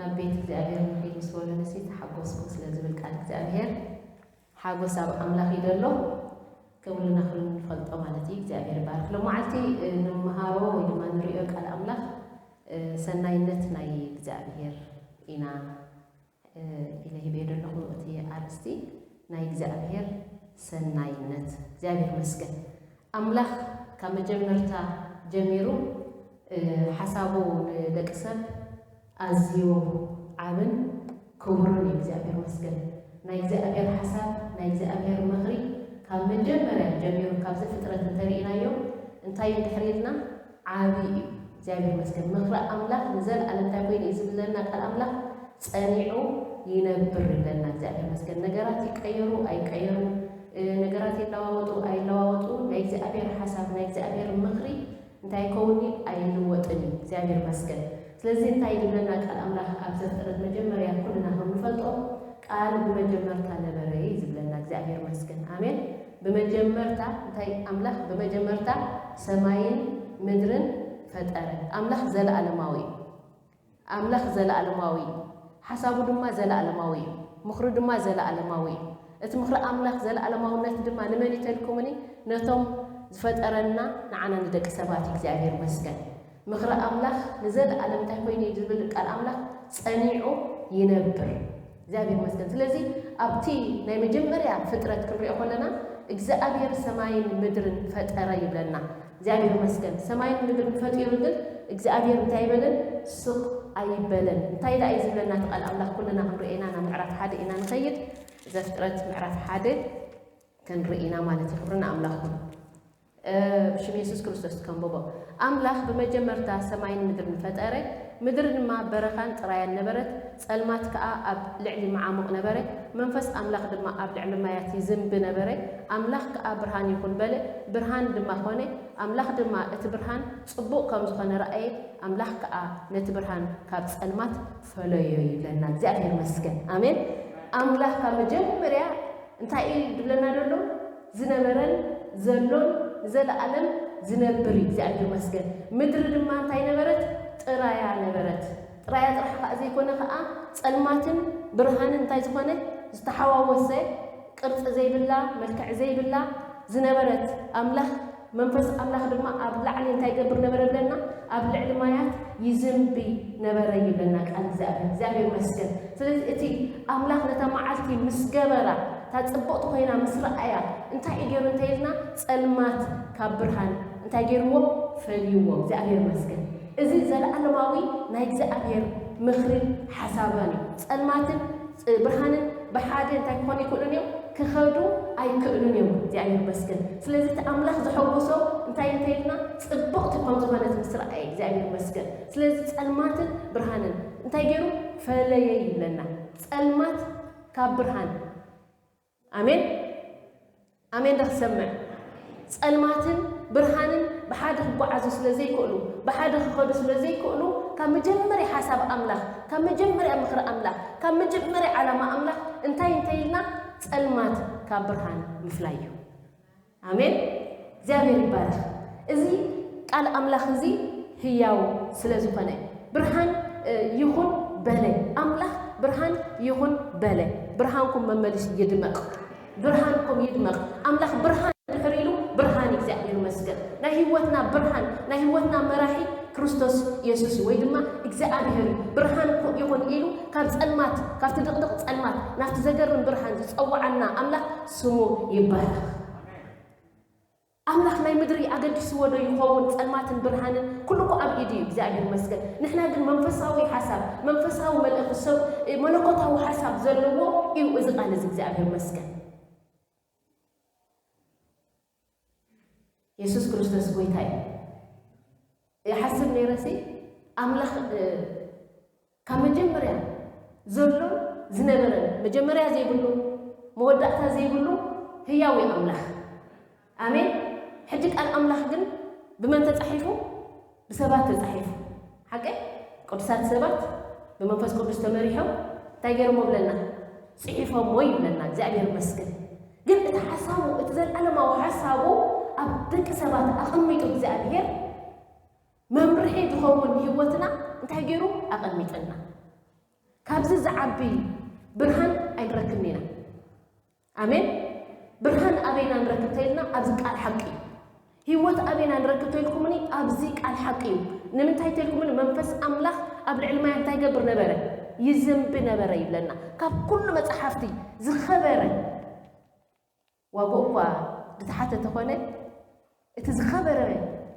ናብ ቤት እግዚኣብሔር ንኺድ ምስ በሉ ንሲ ተሓጎስኩ ስለ ዝብል ቃል እግዚኣብሔር። ሓጎስ ኣብ ኣምላኽ እዩ ዘሎ። ከምሉና ክሉ ንፈልጦ ማለት እዩ። እግዚኣብሔር ይባርክ። ሎማዓልቲ ንምሃሮ ወይ ድማ ንሪኦ ቃል ኣምላኽ ሰናይነት ናይ እግዚኣብሔር ኢና ኢለ ሂበዮ ዘለኹ እቲ ኣርእስቲ ናይ እግዚኣብሔር ሰናይነት። እግዚኣብሔር ይመስገን። ኣምላኽ ካብ መጀመርታ ጀሚሩ ሓሳቡ ንደቂ ሰብ ኣዝዩ ዓብን ክቡርን እዩ። እግዚኣብሔር ይመስገን። ናይ እግዚኣብሔር ሓሳብ፣ ናይ እግዚኣብሔር ምኽሪ ካብ መጀመርያ ጀሚሩ ካብ ዘፍጥረት እንተርኢናዮ እንታይ እንድሕር ኢልና ዓቢ እዩ። እግዚኣብሔር ይመስገን። ምኽሪ ኣምላኽ ንዘለኣለም እንታይ ኮይኑ እዩ ዝብለና ቃል ኣምላኽ ጸኒዑ ይነብር ይብለና። እግዚኣብሔር ይመስገን። ነገራት ይቀየሩ ኣይቀየሩ፣ ነገራት ይለዋወጡ ኣይለዋወጡ፣ ናይ እግዚኣብሔር ሓሳብ ናይ እግዚኣብሔር ምኽሪ እንታይ ይኸውን እዩ? ኣይልወጥን እዩ። እግዚኣብሔር ይመስገን። ስለዚ እንታይ ይብለና ቃል ኣምላኽ ኣብ ዘፍጥረት መጀመርያ ኩልና ከም ንፈልጦ ቃል ብመጀመርታ ነበረ እዩ ዝብለና። እግዚኣብሔር ይመስገን። ኣሜን። ብመጀመርታ እንታይ ኣምላኽ ብመጀመርታ ሰማይን ምድርን ፈጠረ። ኣምላኽ ዘለኣለማዊ እዩ። ኣምላኽ ዘለኣለማዊ እዩ። ሓሳቡ ድማ ዘለኣለማዊ እዩ። ምኽሩ ድማ ዘለኣለማዊ እዩ። እቲ ምኽሪ ኣምላኽ ዘለኣለማውነት ድማ ንመን ይተልኩምኒ? ነቶም ዝፈጠረና ንዓና ንደቂ ሰባት እዩ። እግዚኣብሔር ይመስገን። ምኽሪ ኣምላኽ ንዘለኣለም እንታይ ኮይኑ እዩ ዝብል ቃል ኣምላኽ ጸኒዑ ይነብር። እግዚኣብሔር ይመስገን። ስለዚ ኣብቲ ናይ መጀመርያ ፍጥረት ክንሪኦ ከለና እግዚኣብሔር ሰማይን ምድርን ፈጠረ ይብለና። እግዚኣብሔር ይመስገን። ሰማይን ምድርን ፈጢሩ ግን እግዚኣብሔር እንታይ ኣይበለን? ስቕ ኣይበለን። እንታይ ደኣ እዩ ዝብለና እቲ ቃል ኣምላኽ? ኩልና ክንሪኦ ኢና። ናብ ምዕራፍ ሓደ ኢና ንኸይድ። ዘፍጥረት ምዕራፍ ሓደ ክንርኢ ኢና ማለት እዩ። ክብሪ ንኣምላኽ ይኹን። ብሽም የሱስ ክርስቶስ ከንብቦ። ኣምላኽ ብመጀመርታ ሰማይን ምድርን ፈጠረ፣ ምድሪ ድማ በረኻን ጥራያን ነበረት፣ ጸልማት ከኣ ኣብ ልዕሊ መዓሙቕ ነበረ፣ መንፈስ ኣምላኽ ድማ ኣብ ልዕሊ ማያት ይዝንቢ ነበረ። ኣምላኽ ከኣ ብርሃን ይኹን በለ፣ ብርሃን ድማ ኾነ። ኣምላኽ ድማ እቲ ብርሃን ጽቡቕ ከም ዝኾነ ረኣየ፣ ኣምላኽ ከኣ ነቲ ብርሃን ካብ ጸልማት ፈለዮ ይብለና። እግዚኣብሔር ይመስገን። ኣሜን። ኣምላኽ ካብ መጀመርያ እንታይ እዩ ዝብለና ዘሎ? ዝነበረን ዘሎን ንዘለኣለም ዝነብር እዩ። እግዚኣብሔር ይመስገን። ምድሪ ድማ እንታይ ነበረት? ጥራያ ነበረት። ጥራያ ጥራሕ ከኣ ዘይኮነ ከኣ ጸልማትን ብርሃንን እንታይ ዝኾነ ዝተሓዋወሰ ቅርጺ ዘይብላ፣ መልክዕ ዘይብላ ዝነበረት ኣምላኽ መንፈስ ኣምላኽ ድማ ኣብ ላዕሊ እንታይ ይገብር ነበረ ብለና? ኣብ ልዕሊ ማያት ይዝንቢ ነበረ ይብለና ቃል እግዚኣብሔር። እግዚኣብሔር ይመስገን። ስለዚ እቲ ኣምላኽ ነታ መዓልቲ ምስ ገበራ፣ እታ ጽብቕቲ ኮይና ምስ ረኣያ፣ እንታይ እዩ ገይሩ እንተ ኢልና? ጸልማት ካብ ብርሃን እንታይ ገይርዎ? ፈልይዎ። እግዚኣብሔር ይመስገን። እዚ ዘለኣለማዊ ናይ እግዚኣብሔር ምኽርን ሓሳባን እዩ። ጸልማትን ብርሃንን ብሓደ እንታይ ክኾኑ ኣይክእሉን እዮም? ክኸዱ ኣይክእሉን እዮም። እግዚኣብሔር ይመስገን። ስለዚ እቲ ኣምላኽ ዘሐጉሶ እንታይ እንተ ኢልና? ጽብቕቲ ከም ዝኾነት ምስ ረኣየ። እግዚኣብሔር ይመስገን። ስለዚ ጸልማትን ብርሃንን እንታይ ገይሩ? ፈለየ ይብለና። ጸልማት ካብ ብርሃን። ኣሜን። ኣሜን ዶ ክሰምዕ? ጸልማትን ብርሃንን ብሓደ ክጓዓዙ ስለ ዘይክእሉ፣ ብሓደ ክኸዱ ስለ ዘይክእሉ፣ ካብ መጀመርያ ሓሳብ ኣምላኽ፣ ካብ መጀመርያ ምኽሪ ኣምላኽ፣ ካብ መጀመርያ ዓላማ ኣምላኽ እንታይ እንተ ኢልና? ጸልማት ካብ ብርሃን ምፍላይ እዩ። ኣሜን። እግዚኣብሔር ይባረኽ። እዚ ቃል ኣምላኽ እዚ ህያው ስለ ዝኾነ፣ ብርሃን፣ እ፣ ይኹን በለ። ኣምላኽ ብርሃን ይኹን በለ። ብርሃንኩም መመሊሱ ይድመቕ። ብርሃንኩም ይድመቕ። ኣምላኽ ብርሃን ድሕር ኢሉ ብርሃን እግዚኣብሔር ይመስገን። ናይ ህይወትና ብርሃን፣ ናይ ህይወትና መራሒ ክርስቶስ የሱስ እዩ፣ ወይ ድማ እግዚኣብሔር እዩ። ብርሃን ይኹን ኢሉ ካብ ጸልማት፣ ካብቲ ድቕድቕ ጸልማት ናብቲ ዘገርም ብርሃን ዝጸውዓና ኣምላኽ ስሙ ይባረኽ። ኣምላኽ ናይ ምድሪ ኣገዲስዎ ዶ ይኸውን? ጸልማትን ብርሃንን ኩሉ እኮ ኣብ ኢዱ እዩ፣ እግዚኣብሔር ይመስገን። ንሕና ግን መንፈሳዊ ሓሳብ፣ መንፈሳዊ መልእኽቲ፣ ሰብ፣ መለኮታዊ ሓሳብ ዘለዎ እዩ እዚ ቃል እዚ፣ እግዚኣብሔር ይመስገን። የሱስ ክርስቶስ ጎይታ እዩ። ይሓስብ ነይረሲ ኣምላኽ፣ እ፣ ካብ መጀመርያ ዘሎን ዝነበረን፣ መጀመርያ ዘይብሉ፣ መወዳእታ ዘይብሉ ህያው እዩ ኣምላኽ። ኣሜን። ሕጂ ቃል ኣምላኽ ግን ብመን ተጻሒፉ? ብሰባት ተጻሒፉ። ሓቀይ? ቅዱሳት ሰባት ብመንፈስ ቅዱስ ተመሪሖም እንታይ ገይሮሞ ብለና? ጽሒፎሞ ይብለና። እግዚኣብሔር ይመስገን። ግን እቲ ሓሳቡ፣ እቲ ዘለዓለማዊ ሓሳቡ ኣብ ደቂ ሰባት ኣቐሚጡ እግዚኣብሔር መምርሒ ዝኸውን ህይወትና እንታይ ገይሩ ኣቐሚጥና? ካብዚ ዝዓቢ ብርሃን ኣይንረክብን ኢና። ኣሜን። ብርሃን ኣበይና ንረክብ ተይልና ኣብዚ ቃል ሓቂ እዩ። ህይወት ኣበይና ንረክብ ተይልኩምኒ ኣብዚ ቃል ሓቂ እዩ። ንምንታይ ተይልኩምኒ መንፈስ ኣምላኽ ኣብ ልዕሊ ማያ እንታይ ገብር ነበረ? ይዝንቢ ነበረ ይብለና። ካብ ኩሉ መጽሓፍቲ ዝኸበረ ዋግኡ እኳ ዝተሓተ ተኾነ እቲ ዝኸበረ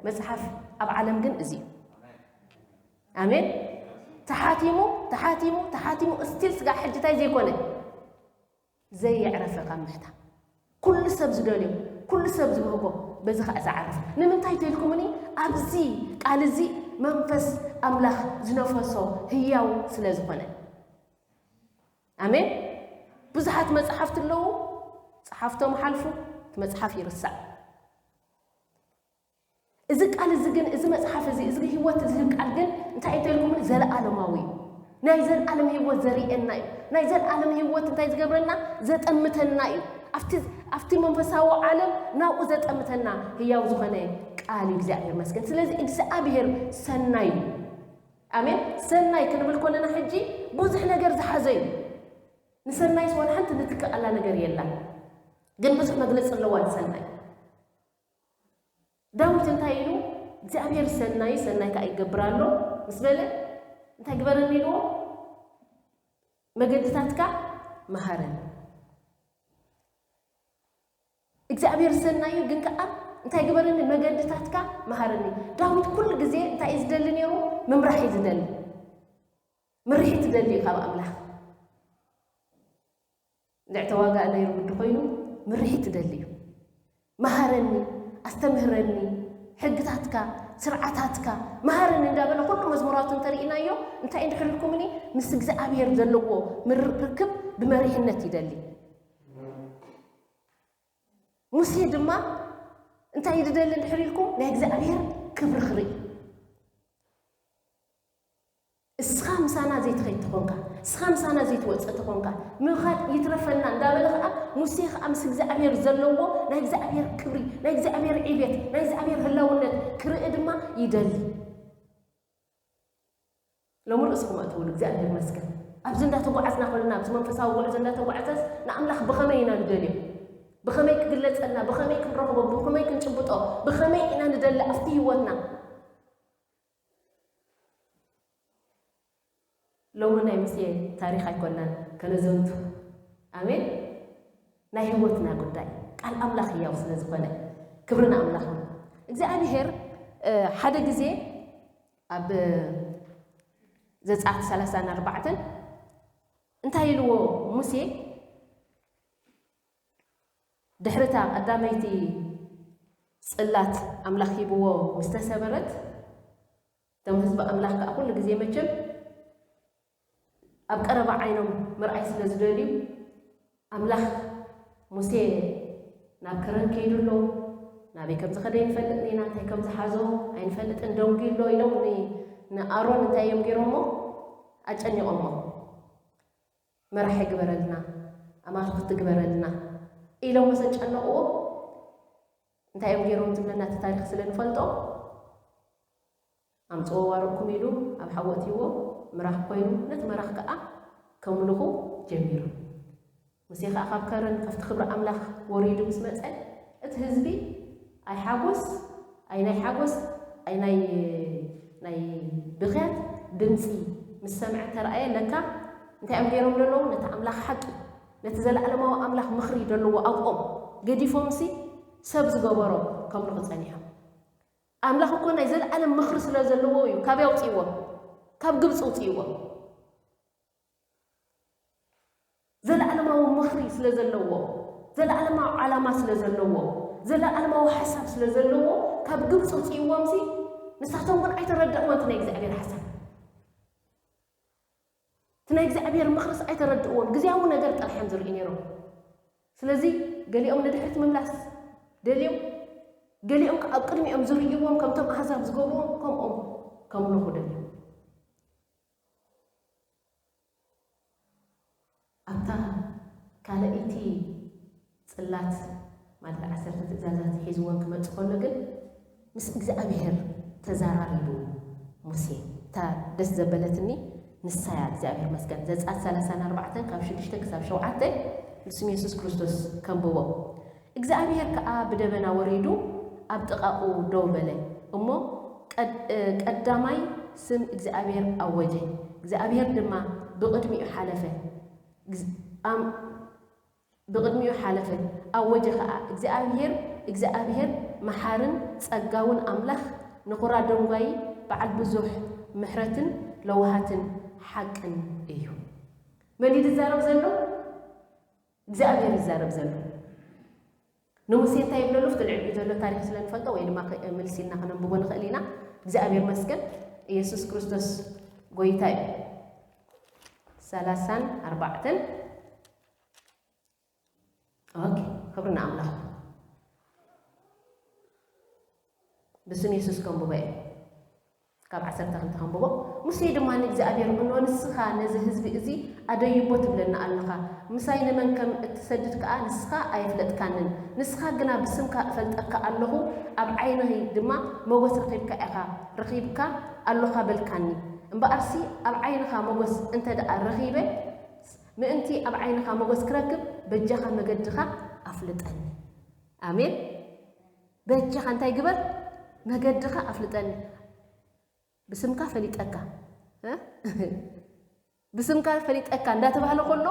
መጽሓፍ ኣብ ዓለም ግን እዚ እዩ። ኣሜን። ተሓቲሙ ተሓቲሙ ተሓቲሙ እስቲል ስጋ ሕጅታይ ዘይኮነ ዘየዕረፈ ካብ ምሕታ ኩሉ ሰብ ዝደልዮ ኩሉ ሰብ ዝብህጎ በዚ ከዓ ዝዓርፍ ንምንታይ ተልኩምኒ ኣብዚ ቃል እዚ መንፈስ ኣምላኽ ዝነፈሶ ህያው ስለ ዝኾነ ኣሜን። ብዙሓት መጽሓፍቲ ኣለዉ፣ ጸሓፍቶም ሓልፉ፣ እቲ መጽሓፍ ይርሳዕ። እዚ ቃል እዚ ግን፣ እዚ መጽሓፍ እዚ፣ እዚ ህይወት ዝህብ ቃል ግን እንታይ እዩ ተልኩምኒ? ዘለኣለማዊ እዩ። ናይ ዘለኣለም ህይወት ዘርእየና እዩ። ናይ ዘለኣለም ህይወት እንታይ ዝገብረና? ዘጠምተና እዩ። ኣብቲ፣ ኣብቲ መንፈሳዊ ዓለም ናብኡ ዘጠምተና ህያው ዝኾነ ቃል እዩ። እግዚኣብሔር ይመስገን። ስለዚ እግዚኣብሔር ሰናይ እዩ። ኣሜን። ሰናይ ክንብል ከለና ሕጂ ብዙሕ ነገር ዝሓዘ እዩ። ንሰናይስ ዋላ ሓንቲ ንትክኣላ ነገር የላን፣ ግን ብዙሕ መግለፂ ኣለዋ ንሰናይ። ዳዊት እንታይ ኢሉ? እግዚኣብሔር ሰናይ ሰናይ ከዓ ይገብር ኣሎ ምስ በለ እንታይ ግበረኒ ኢልዎ? መገድታትካ መሃረኒ። እግዚኣብሔር ሰናይ እዩ፣ ግን ከዓ እንታይ ግበረኒ? መገድታትካ መሃረኒ። ዳዊት ኩሉ ግዜ እንታይ እዩ ዝደሊ ነይሩ? ምምራሕ እዩ ዝደሊ። ምርሒት ይደሊ እዩ ካብ ኣምላኽ። እንድዕ ተዋጋእ ነይሩ ግዲ ኮይኑ ምርሒት ይደሊ እዩ። መሃረኒ፣ ኣስተምህረኒ፣ ሕግታትካ፣ ስርዓታትካ መሃረኒ እንዳበለ ኩሉ መዝሙራቱ እንተርኢናዮ እንታይ እንድሕር ኢልኩምኒ ምስ እግዚኣብሔር ዘለዎ ምር- ርክብ ብመሪሕነት ይደሊ። ሙሴ ድማ እንታይ እዩ ዝደሊ እንድሕር ኢልኩም ናይ እግዚኣብሔር ክብሪ ክርኢ። እስኻ ምሳና ዘይትኸይድ ተኾንካ፣ እስኻ ምሳና ዘይትወፅእ ተኾንካ፣ ምኻድ ይትረፈና እንዳበለ ኸዓ፣ ሙሴ ኸዓ ምስ እግዚኣብሔር ዘለዎ ናይ እግዚኣብሔር ክብሪ፣ ናይ እግዚኣብሔር ዕቤት፣ ናይ እግዚኣብሔር ህላውነት ክርኢ ድማ ይደሊ። ሎሚ ርእስኹም ኣእትውሉ እግዚኣብሔር ይመስገን። ኣብዚ እንዳተጓዓዝና ከለና ኣብዚ መንፈሳዊ ጉዕዞ እንዳተጓዓዘስ ንኣምላኽ ብኸመይ ኢና ንደልዮ? ብኸመይ ክግለጸልና? ብኸመይ ክንረኽቦ? ብኸመይ ክንጭብጦ? ብኸመይ ኢና ንደሊ ኣብቲ ህይወትና? ሎሚ ናይ ሙሴ ታሪኽ ኣይኮናን ከነዘንቱ። ኣሜን። ናይ ህይወትና ጉዳይ ቃል ኣምላኽ ህያው ስለ ዝኾነ ክብሪ ንኣምላኽ ነው። እግዚኣብሔር ሓደ ግዜ ኣብ ዘጸኣት ሰላሳን ኣርባዕተን እንታይ ኢልዎ? ሙሴ ድሕርታ ቀዳመይቲ ጽላት ኣምላኽ ሂብዎ ምስ ተሰበረት እቶም ህዝቢ ኣምላኽ ከኣ ኩሉ ግዜ መቸም ኣብ ቀረባ ዓይኖም ምርኣይ ስለ ዝደልዩ ኣምላኽ ሙሴ ናብ ከረን ከይዱ ኣሎ፣ ናበይ ከም ዝኸደ ኣይንፈልጥን ኢና፣ እንታይ ከም ዝሓዞ ኣይንፈልጥን፣ ደንጉዩ ኣሎ ኢሎም ንኣሮን እንታይ እዮም ገይሮሞ? ኣጨኒቖሞ። መራሒ ግበረልና፣ ኣማልኽቲ ግበረልና ኢሎም ምስ ኣጨነቕዎ እንታይ እዮም ገይሮም ዝብለና እቲ ታሪኽ ስለ ንፈልጦ ኣምፅዎ ዋርቕኩም ኢሉ ኣብ ሓዊ ኣእትይዎ ምራኽ ኮይኑ ነቲ መራኽ ከዓ ከምልኹ ጀሚሩ። ሙሴ ከዓ ካብ ከረን ካብቲ ክብሪ ኣምላኽ ወሪዱ ምስ መፀ እቲ ህዝቢ ኣይሓጎስ ኣይናይ ሓጎስ ኣይናይ ናይ ብኽያት ድምፂ ምስ ሰምዐ ተረኣየ ለካ እንታይ እዮም ገይሮም ዘለዉ ነቲ ኣምላኽ ሓቂ ነቲ ዘለዓለማዊ ኣምላኽ ምኽሪ ዘለዎ ኣብኦም ገዲፎምሲ ሰብ ዝገበሮ ከምልኹ ፀኒሖም። ኣምላኽ እኮ ናይ ዘለዓለም ምኽሪ ስለ ዘለዎ እዩ ካብ ያውፅእዎም ካብ ግብፂ ውፅእዎም። ዘለዓለማዊ ምኽሪ ስለ ዘለዎ ዘለዓለማዊ ዓላማ ስለ ዘለዎ ዘለዓለማዊ ሓሳብ ስለ ዘለዎ ካብ ግብፂ ውፅእዎም ሲ ንሳቶም ግን ኣይተረድእዎ እቲ ናይ እግዚኣብሔር ሓሳብ እቲ ናይ እግዚኣብሔር ምኽርስ ኣይተረድእዎን። ግዜያዊ ነገር ጥራሕ እዮም ዝርኢ ነይሮም። ስለዚ ገሊኦም ንድሕሪት ምምላስ ደልዮም፣ ገሊኦም ከዓ ኣብ ቅድሚኦም ዝርእይዎም ከምቶም ኣህዛብ ዝገብርዎም ከምኦም ከምልኹ ደልዮም። ኣብታ ካልኣይቲ ጽላት ማለት ዓሰርተ ትእዛዛት ሒዝወን ክመጽእ ከሎ ግን ምስ እግዚኣብሔር ተዛራሪቡ ሙሴ። እታ ደስ ዘበለትኒ ንሳ እያ እግዚኣብሔር መስገን። ዘጸኣት ሰላሳን ኣርባዕተን ካብ ሽዱሽተ ክሳብ ሸውዓተ ብስም የሱስ ክርስቶስ ከንብቦ። እግዚኣብሔር ከኣ ብደበና ወሪዱ ኣብ ጥቓኡ ደው በለ እሞ ቀድ-፣ እ፣ ቀዳማይ ስም እግዚኣብሔር ኣወጀ። እግዚኣብሔር ድማ ብቕድሚኡ ሓለፈ። ግዝ-፣ ኣም-፣ ብቕድሚኡ ሓለፈ፣ ኣወጀ ኸኣ፣ እግዚኣብሔር፣ እግዚኣብሔር መሓርን ጸጋውን ኣምላኽ፣ ነኹራ ደንጓዪ፣ በዓል ብዙሕ ምሕረትን ለውሃትን ሓቅን እዩ። መን እዩ ዝዛረብ ዘሎ? እግዚኣብሔር ይዛረብ ዘሎ። ንሙሴ እንታይ ይብለሉ? እቲ ልዕሊኡ ዘሎ ታሪኽ ስለ ንፈልጦ ወይ ድማ ከ-፣ ምልስ ኢልና ከነንብቦ ንኽእል ኢና። እግዚኣብሔር መስገን፣ ኢየሱስ ክርስቶስ ጎይታ እዩ። ሰላሳን ኣርባዕተን። ኦኬ፣ ክብሪ ንኣምላኽ። ብስም የሱስ ከንብቦ እየ። ካብ ዓሰርተ ክልተ ከንብቦ። ሙሴ ድማ ንእግዚኣብሔር፣ እንሆ ንስኻ ነዚ ህዝቢ እዚ ኣደይቦ ትብለኒ ኣለኻ፣ ምሳይ ንመን ከም እትሰድድ ከኣ ንስኻ ኣየፍለጥካንን። ንስኻ ግና ብስምካ እፈልጠካ ኣለኹ፣ ኣብ ዓይነይ ድማ ሞገስ ረኺብካ ኢኻ፣ ረኺብካ ኣሎኻ በልካኒ። እምበኣርሲ ኣብ ዓይንኻ ሞገስ እንተ ደኣ ረኺበ፣ ምእንቲ ኣብ ዓይንኻ ሞገስ ክረክብ በጃኻ መገድኻ ኣፍልጠኒ። ኣሜን። በጃኻ እንታይ ግበር? መገድኻ ኣፍልጠኒ። ብስምካ ፈሊጠካ፣ እ? ብስምካ ፈሊጠካ እንዳተባህለ ከሎ፣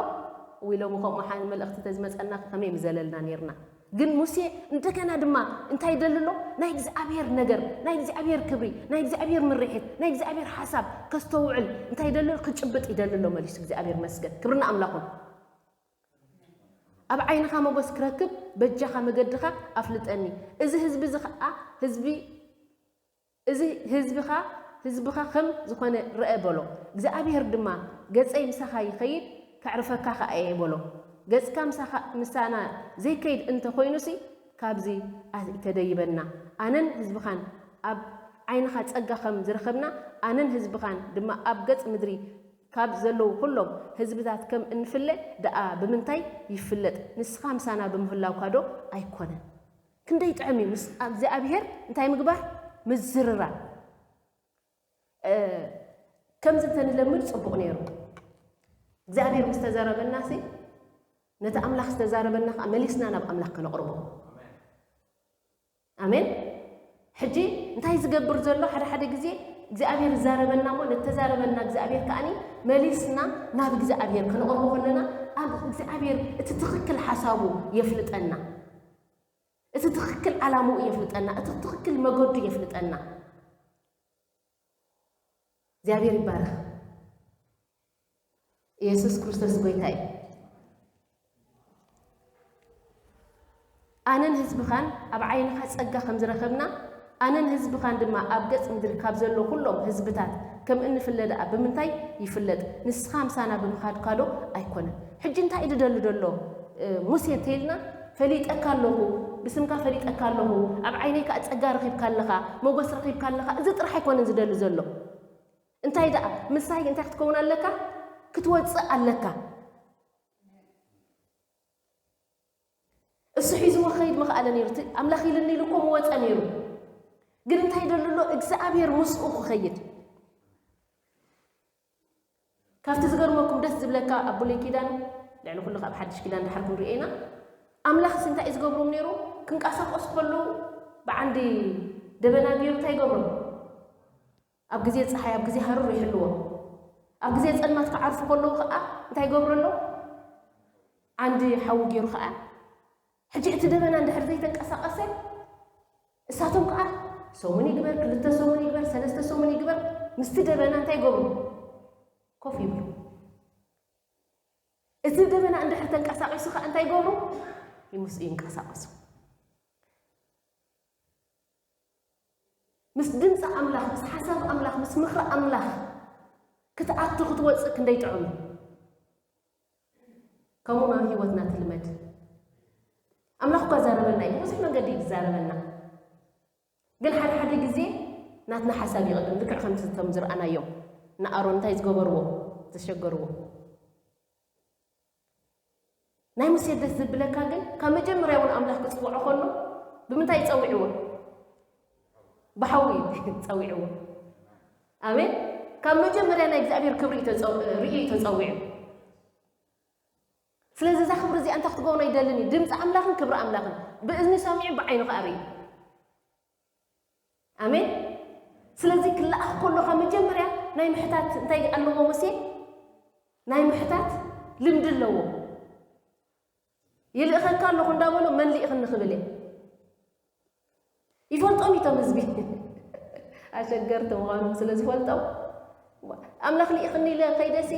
ወይ ሎሚ ከምኡ ሓን መልእኽቲ ተዝመጸና ከመይ ምዘለልና ኔርና። ግን ሙሴ እንደገና ድማ እንታይ ይደሊ ኣሎ? ናይ እግዚኣብሔር ነገር፣ ናይ እግዚኣብሔር ክብሪ፣ ናይ እግዚኣብሔር ምርሒት፣ ናይ እግዚኣብሔር ሓሳብ ከስተውዕል እንታይ ይደሊ? ክጭብጥ ይደሊ ኣሎ መሊሱ። እግዚኣብሔር መስገን። ክብሪ ንኣምላኹን። ኣብ ዓይንኻ ሞገስ ክረክብ በጃኻ መገድኻ ኣፍልጠኒ። እዚ ህዝቢ እዚ ኸኣ ህዝቢ፣ እዚ ህዝብኻ፣ ህዝብኻ ከም ዝኾነ ርአ በሎ። እግዚኣብሔር ድማ፣ ገጸይ ምሳኻ ይኸይድ፣ ከዕርፈካ ኸኣ እየ በሎ። ገጽካ ምሳኻ፣ ምሳና ዘይከይድ እንተ ኾይኑሲ፣ ካብዚ ኣይተደይበና። ኣነን ህዝብኻን ኣብ ዓይንኻ ጸጋ ከም ዝረኸብና፣ ኣነን ህዝብኻን ድማ ኣብ ገጽ ምድሪ ካብ ዘለዉ ኩሎም ህዝብታት ከም እንፍለ ደኣ ብምንታይ ይፍለጥ? ንስኻ ምሳና ብምህላውካ ዶ ኣይኮነን? ክንደይ ጥዑም እዩ ምስ እግዚኣብሔር እንታይ ምግባር? ምዝርራብ። እ፣ ከምዚ እንተንለምድ ጽቡቕ ነይሩ። እግዚኣብሔር ምስ ተዛረበናሲ፣ ነቲ ኣምላኽ ዝተዛረበና ከኣ መሊስና ናብ ኣምላኽ ከነቕርቦ። ኣሜን። ሕጂ እንታይ ዝገብር ዘሎ? ሓደ ሓደ ግዜ እግዚኣብሔር ይዛረበና እሞ፣ ነተዛረበና እግዚኣብሔር ከኣኒ መሊስና ናብ እግዚኣብሔር ክንቐርቦ ከለና፣ ኣብ እግዚኣብሔር እቲ ትኽክል ሓሳቡ የፍልጠና። እቲ ትኽክል ዓላምኡ የፍልጠና። እቲ ትኽክል መገዱ የፍልጠና። እግዚኣብሔር ይባረኽ። ኢየሱስ ክርስቶስ ጎይታ እዩ። ኣነን ህዝብኻን ኣብ ዓይንኻ ጸጋ ከም ዝረኸብና፣ ኣነን ህዝብኻን ድማ ኣብ ገጽ ምድሪ ካብ ዘሎ ኩሎም ህዝብታት ከም እንፍለ ደኣ ብምንታይ ይፍለጥ? ንስኻ ምሳና ብምኻድካ ዶ ኣይኮነን? ሕጂ እንታይ እዩ ዝደሊ ዘሎ? እ፣ ሙሴ እንተኢልና፣ ፈሊጠካ ኣለኹ፣ ብስምካ ፈሊጠካ ኣለኹ፣ ኣብ ዓይነይ ከኣ ጸጋ ረኺብካ ኣለኻ፣ ሞገስ ረኺብካ ኣለኻ፣ እዚ ጥራሕ ኣይኮነን ዝደሊ ዘሎ። እንታይ ደኣ? ምሳይ እንታይ ክትከውን ኣለካ? ክትወጽእ ኣለካ። እሱ ሒዝዎ ክኸይድ ምኽኣለ ነይሩ። እቲ ኣምላኽ ኢልኒ ኢሉ እኮ ምወጸ ነይሩ። ግን እንታይ ይደሊ ኣሎ? እግዚኣብሔር ምስኡ ክኸይድ። ካብቲ ዝገርመኩም ደስ ዝብለካ ኣብ ብሉይ ኪዳን፣ ልዕሊ ኩሉ ካብ ሓድሽ ኪዳን ድሓር ክንሪኦ ኢና። ኣምላኽስ እንታይ እዩ ዝገብሮም ነይሩ? ክንቀሳቀሱ ከለዉ ብዓንዲ ደበና ገይሩ እንታይ ይገብሮም? ኣብ ግዜ ጸሓይ፣ ኣብ ግዜ ሃሩር ይሕልዎም። ኣብ ግዜ ጸልማት ክዓርፉ ከለዉ ከኣ እንታይ ይገብሩ ኣለዉ? ዓንዲ ሓዊ ገይሩ ከኣ፣ ሕጂ እቲ ደበና እንድሕር ዘይተንቀሳቐሰ፣ እሳቶም ከኣ ሰሙን ይግበር፣ ክልተ ሰሙን ይግበር፣ ሰለስተ ሰሙን ይግበር፣ ምስቲ ደበና እንታይ ይገብሩ? ኮፍ ይብሉ። እቲ ደበና እንድሕር ተንቀሳቒሱ ከኣ እንታይ ይገብሩ? ይምስ-፣ ይንቀሳቐሱ። ምስ ድምፂ ኣምላኽ፣ ምስ ሓሳብ ኣምላኽ፣ ምስ ምኽሪ ኣምላኽ ክትኣቱ ክትወፅእ ክንደይ ጥዑም እዩ። ከምኡ ናብ ህይወትና ትልመድ። ኣምላኽ እኳ ዛረበና እዩ፣ ብዙሕ መንገዲ እዩ ዝዛረበና። ግን ሓደ ሓደ ግዜ ናትና ሓሳብ ይቕድም፣ ልክዕ ከምቲ እቶም ዝረኣናዮም ንኣሮን እንታይ ዝገበርዎ፣ ዘሸገርዎ። ናይ ሙሴ ደስ ዝብለካ ግን፣ ካብ መጀመርያ እውን ኣምላኽ ክጽውዖ ከሎ ብምንታይ ጸዊዕዎ? ብሓዊ ጸዊዕዎ። ኣሜን። ካብ መጀመርያ ናይ እግዚኣብሔር ክብሪ እዩ ተጸው-፣ ርእዩ እዩ ተጸዊዑ። ስለዚ እዛ ክብሪ እዚኣ እንታይ ክትገብሮ ኣይደልን እዩ? ድምፂ ኣምላኽን ክብሪ ኣምላኽን ብእዝኒ ሰሚዑ ብዓይኑ ከኣ ርእዩ። ኣሜን። ስለዚ ክለኣኽ ከሎ ካብ መጀመርያ ናይ ምሕታት እንታይ ኣለዎ ሙሴ? ናይ ምሕታት ልምዲ ኣለዎ። ይልእኸካ ኣለኹ እንዳበሎ መን ልኢኽኒ ክብል እየ። ይፈልጦም እቶም ህዝቢ ኣሸገርቲ ምዃኖም ስለ ዝፈልጦም፣ ኣምላኽ ልኢኽኒ ኢለ ከይደሲ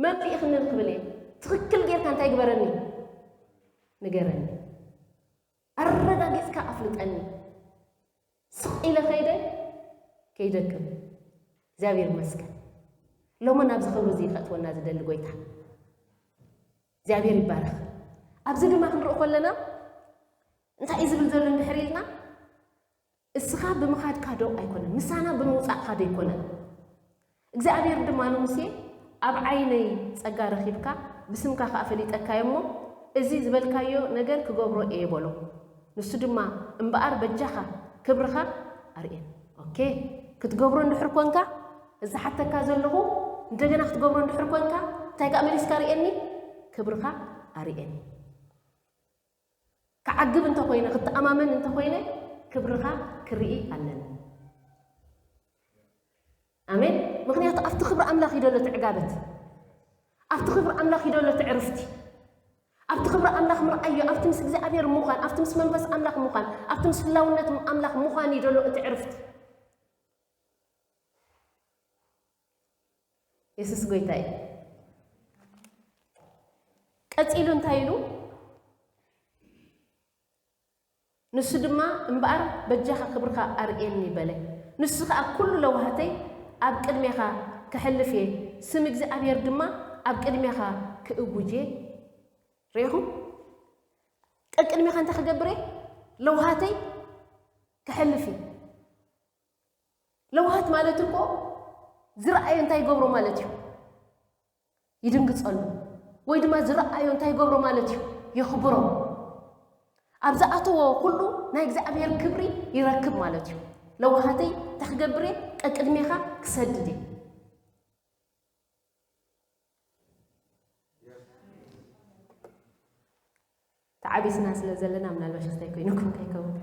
መን ልኢኽኒ ክብል እየ። ትኽክል ጌርካ እንታይ ግበረኒ? ንገረኒ። ኣረጋጊጽካ ኣፍልጠኒ። ስቕ ኢለ ከይደ፣ ከይደክም። እግዚኣብሔር ይመስገን። ሎሚ ናብዚ ክብሪ እዚ ከእትወና ዝደሊ ጎይታ። እግዚኣብሔር ይባረኽ። ኣብዚ ድማ ክንርኢ ከለና እንታይ እዩ ዝብል ዘሎ እንድሕር ኢልና፣ እስኻ ብምኻድካ ዶ ኣይኮነን፣ ምሳና ብምውጻእካ ዶ ኣይኮነን። እግዚኣብሔር ድማ ንሙሴ፣ ኣብ ዓይነይ ጸጋ ረኺብካ፣ ብስምካ ከኣ ፈሊጠካዮ እሞ፣ እዚ ዝበልካዮ ነገር ክገብሮ እየ በሎ። ንሱ ድማ፣ እምበኣር በጃኻ ክብርኻ ኣርእየኒ። ኦኬ፣ ክትገብሮ እንድሕር ኮንካ፣ ዝሓተካ ዘለኹ እንደገና ክትገብሮ እንድሕር ኮንካ፣ እንታይ ከኣ መሊስካ ርእየኒ? ክብርኻ ኣርእየኒ። ክዓግብ እንተኾይነ፣ ክተኣማመን እንተኾይነ፣ ክብርኻ ክርኢ ኣለኒ። ኣሜን። ምኽንያቱ ኣብቲ ክብሪ ኣምላኽ እዩ ዘሎ እቲ ዕጋበት። ኣብቲ ክብሪ ኣምላኽ እዩ ዘሎ እቲ ዕርፍቲ። ኣብቲ ክብሪ ኣምላኽ ምርኣዮ፣ ኣብቲ ምስ እግዚኣብሔር ምዃን፣ ኣብቲ ምስ መንፈስ ኣምላኽ ምዃን፣ ኣብቲ ምስ ህላውነት ኣምላኽ ምዃን እዩ ዘሎ እቲ ዕርፍቲ። የሱስ ጎይታ እዩ። ቀጺሉ እንታይ ኢሉ? ንሱ ድማ፣ እምበኣር በጃኻ ክብርኻ ኣርእየኒ በለ። ንሱ ኸኣ፣ ኩሉ ለውሃተይ ኣብ ቅድሜኻ ከሕልፍ እየ፣ ስም እግዚኣብሔር ድማ ኣብ ቅድሜኻ ክእውጅ እየ። ርኢኹም? ቀቅድሜኻ እንታይ ክገብር እየ? ለውሃተይ ከሕልፍ እየ። ለውሃት ማለት እኮ ዝረኣዮ እንታይ ይገብሮ ማለት እዩ? ይድንግጸሉ። ወይ ድማ ዝረኣዮ እንታይ ይገብሮ ማለት እዩ? የኽብሮ። ኣብ ዝኣተዎ ኩሉ ናይ እግዚኣብሔር ክብሪ ይረክብ ማለት እዩ። ለውሃተይ እንታይ ክገብር እየ? ቀቅድሜኻ ክሰድድ እየ። ተዓቢስና ስለ ዘለና ምናልባሽ እንታይ ኮይኑኩም ከይከውን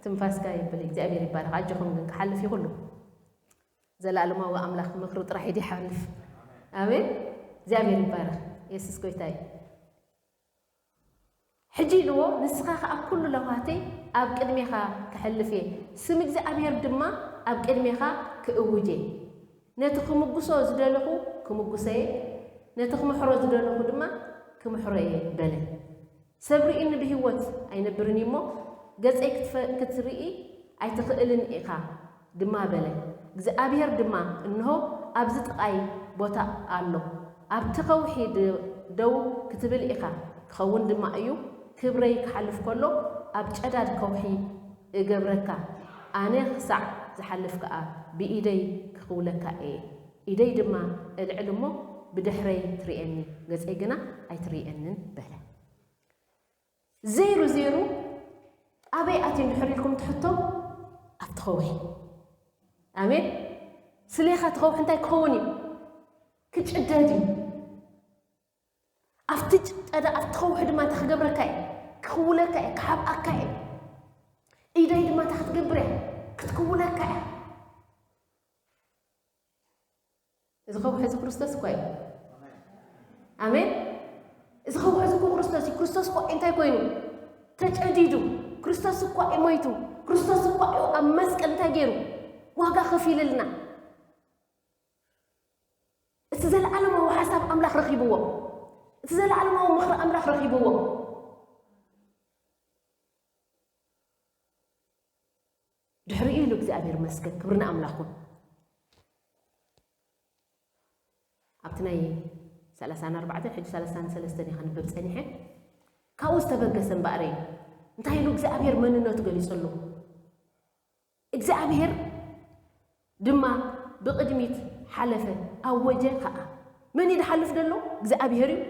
ትንፋስካ የብል። እግዚኣብሔር ይባረኽ። ኣጆኹም ግን ክሓልፍ እዩ ኩሉ። ዘላለማዊ ኣምላኽ ምኽሪ ጥራሕ እዩ ይሓልፍ። ኣሜን። እግዚኣብሔር ይባረኽ። የሱስ ጎይታ እዩ። ሕጂ ኢልዎ፣ ንስኻ ኸኣ ኩሉ ለውሃተይ ኣብ ቅድሜኻ ከሕልፍ እየ፣ ስም እግዚኣብሔር ድማ ኣብ ቅድሜኻ ክእውጅ እየ። ነቲ ክምጉሶ ዝደለኹ ክምጉሶ እየ፣ ነቲ ክምሕሮ ዝደለኹ ድማ ክምሕሮ እየ በለ። ሰብ ርኢኒ ብህይወት ኣይነብርን እዩ እሞ፣ ገጸይ ክትፈ-፣ ክትርኢ ኣይትኽእልን ኢኻ ድማ በለ። እግዚኣብሔር ድማ፣ እንሆ፣ ኣብዚ ጥቓይ ቦታ ኣሎ፣ ኣብቲ ከውሒ ድ-፣ ደው ክትብል ኢኻ፣ ክኸውን ድማ እዩ፣ ክብረይ ክሓልፍ ከሎ ኣብ ጨዳድ ከውሒ እገብረካ፣ ኣነ ክሳዕ ዝሓልፍ ከኣ ብኢደይ ክኽውለካ እየ፣ ኢደይ ድማ እልዕል እሞ ብድሕረይ ትርእየኒ፣ ገጸይ ግና ኣይትርእየንን በለ። ዜሩ ዜሩ ኣበይ ኣትዩ እንድሕር ኢልኩም ትሕቶ፣ ኣብቲ ከውሒ። ኣሜን። ስሌኻ እቲ ከውሒ እንታይ ክኸውን እዩ? ክጭደድ እዩ። ኣብቲ ጭደዳ፣ ኣብቲ ከውሒ ድማ እንታይ ክገብረካ እየ? ክኽውለካ እየ፣ ክሓብኣካ እየ። ኢደይ ድማ እንታይ ክትገብር እያ? ክትክውለካ እያ። እዚ ከውሒ እዚ ክርስቶስ እኳ እዩ። ኣሜን። እዚ ከውሒ እዚ እኮ ክርስቶስ እዩ። ክርስቶስ እኮ እንታይ ኮይኑ? ተጨዲዱ። ክርስቶስ እኳ እዩ ሞይቱ። ክርስቶስ እኳ እዩ ኣብ መስቀል እንታይ ገይሩ? ዋጋ ከፊልልና። እቲ ዘለዓለማዊ ሓሳብ ኣምላኽ ረኺብዎ። እቲ ዘለዓለማዊ ምኽሪ ኣምላኽ ረኺብዎ። ድሕሪኡ ኢሉ እግዚኣብሔር ይመስገን፣ ክብሪ ንኣምላኽ ይኹን። ኣብቲ ናይ ሰላሳን ኣርባዕተን፣ ሕጂ ሰላሳን ሰለስተን እየ ከንብብ ጸኒሐ። ካብኡ ዝተበገሰ እምበኣር እዩ። እንታይ ኢሉ እግዚኣብሔር መንነቱ ገሊጹሉ? እግዚኣብሔር ድማ ብቕድሚት ሓለፈ፣ ኣወጀ ኸኣ። መን እዩ ዝሓልፍ ዘሎ? እግዚኣብሔር እዩ።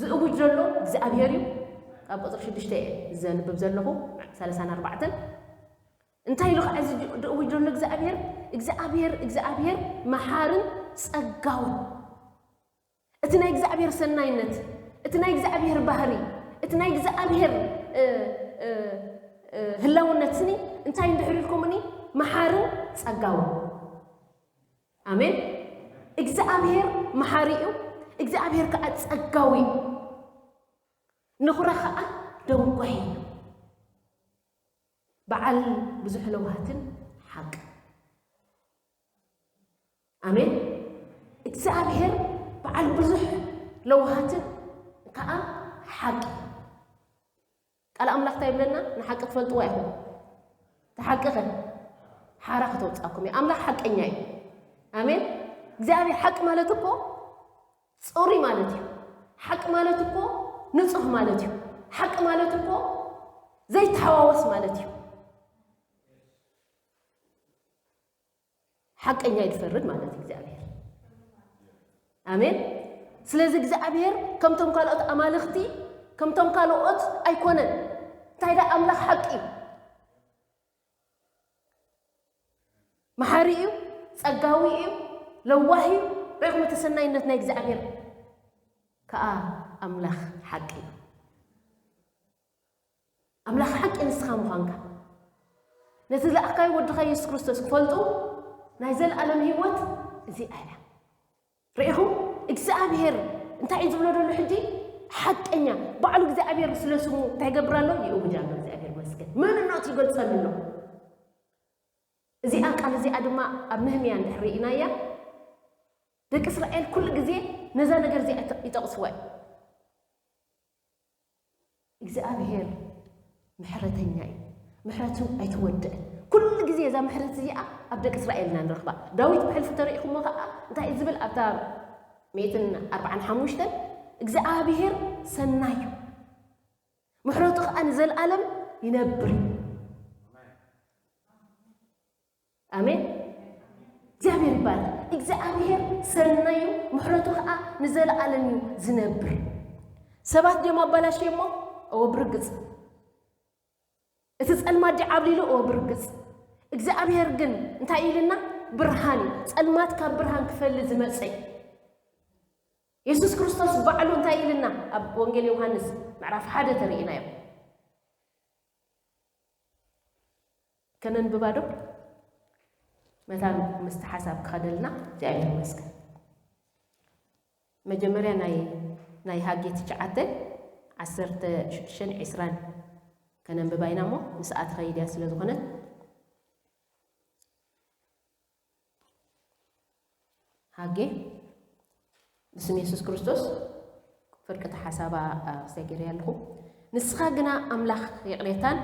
ዝእውጅ ዘሎ እግዚኣብሔር እዩ። ካብ ቁጽሪ ሽዱሽተ እየ ዘንብብ ዘለኹ፣ ሰላሳን ኣርባዕተን። እንታይ ኢሉ ኸዓ እዚ ድ-፣ ዝእውጅ ዘሎ እግዚኣብሔር? እግዚኣብሔር እግዚኣብሔር መሓርን ጸጋውን፣ እቲ ናይ እግዚኣብሔር ሰናይነት፣ እቲ ናይ እግዚኣብሔር ባህሪ፣ እቲ ናይ እግዚኣብሔር እ፣ እ፣ እ፣ ህላውነት ስኒ እንታይ እንድሕር ኢልኩምኒ? መሓርን ጸጋውን። ኣሜን። እግዚኣብሔር መሓሪ እዩ። እግዚኣብሔር ከዓ ጸጋዊ እዩ። ንኹራ ከዓ ደንጓይ እዩ። በዓል ብዙሕ ለውሃትን ሓቂ። ኣሜን። እግዚኣብሔር በዓል ብዙሕ ለውሃትን ከዓ ሓቂ። ቃል ኣምላኽ እንታይ ይብለና? ንሓቂ ትፈልጥዋ ኢኹም። እቲ ሓቂ ኸ ሓራ ክተውፃኩም እዩ። ኣምላኽ ሓቀኛ እዩ። ኣሜን። እግዚኣብሔር ሓቂ ማለት እኮ ጽሩይ ማለት እዩ። ሓቂ ማለት እኮ ንጹህ ማለት እዩ። ሓቂ ማለት እኮ ዘይተሓዋወስ ማለት እዩ። ሓቀኛ እዩ ዝፈርድ ማለት እዩ እግዚኣብሔር። ኣሜን። ስለዚ እግዚኣብሔር ከምቶም ካልኦት ኣማልኽቲ፣ ከምቶም ካልኦት ኣይኮነን። እንታይ ደኣ ኣምላኽ ሓቂ እዩ። መሓሪ እዩ፣ ጸጋዊ እዩ፣ ለዋህ እዩ። ርኢኹም እቲ ሰናይነት ናይ እግዚኣብሔር ከኣ ኣምላኽ ሓቂ እዩ። ኣምላኽ ሓቂ ንስኻ ምዃንካ ነቲ ዝለኣኽካዮ ወድኻ የሱስ ክርስቶስ ክፈልጡ ናይ ዘለኣለም ህይወት እዚኣ እያ። ርኢኹም እግዚኣብሔር እንታይ እዩ ዝብሎ ዘሎ ሕጂ? ሓቀኛ ባዕሉ እግዚኣብሔር ስለ ስሙ እንታይ ይገብር ኣሎ? ይእውጅ ኣሎ። እግዚኣብሔር ይመስገን መንነቱ ይገልጸሉ ኣሎ። እዚኣ ቃል እዚኣ ድማ ኣብ ነህምያ እንድሕር ርኢናያ ደቂ እስራኤል ኩሉ ግዜ ነዛ ነገር እዚኣ ይጠቕስዋ እዩ። እግዚኣብሔር ምሕረተኛ እዩ። ምሕረቱ ኣይትወድእን። ኩሉ ግዜ እዛ ምሕረት እዚኣ ኣብ ደቂ እስራኤል ኢና ንረኽባ። ዳዊት ብሕልፊ ተሪኢኹሞ ከዓ እንታይ እዩ ዝብል ኣብታ ሚእትን ኣርባዓን ሓሙሽተን እግዚኣብሔር ሰናይ እዩ፣ ምሕረቱ ከዓ ንዘለኣለም ይነብር እዩ። ኣሜን። እግዚኣብሔር ይባረክ። እግዚኣብሔር ሰናዩ ምሕረቱ ከዓ ንዘለኣለም እዩ ዝነብር። ሰባት ድዮም ኣባላሽዮሞ? እወ ብርግፅ። እቲ ፀልማት ድዩ ዓብሊሉ? እወ ብርግፅ። እግዚኣብሔር ግን እንታይ ኢልና? ብርሃን እዩ። ፀልማት ካብ ብርሃን ክፈሊ ዝመፀ እዩ። የሱስ ክርስቶስ ባዕሉ እንታይ ኢልና? ኣብ ወንጌል ዮሃንስ ምዕራፍ ሓደ ተርእይናዮ። ከነንብባ ዶ? መታን ምስቲ ሓሳብ ክኸደልና እግዚኣብሔር ይመስገን። መጀመርያ ናይ ናይ ሃጌ ትሽዓተ ዓሰርተ ሽዱሽተን ዕስራን ከነንብባ ኢና እሞ ምስኣ ትኸይድ እያ ስለ ዝኾነት ሃጌ ብስም የሱስ ክርስቶስ ፍርቂ ተሓሳባ ሰጊረ ኣለኹ። ንስኻ ግና ኣምላኽ ይቕሬታን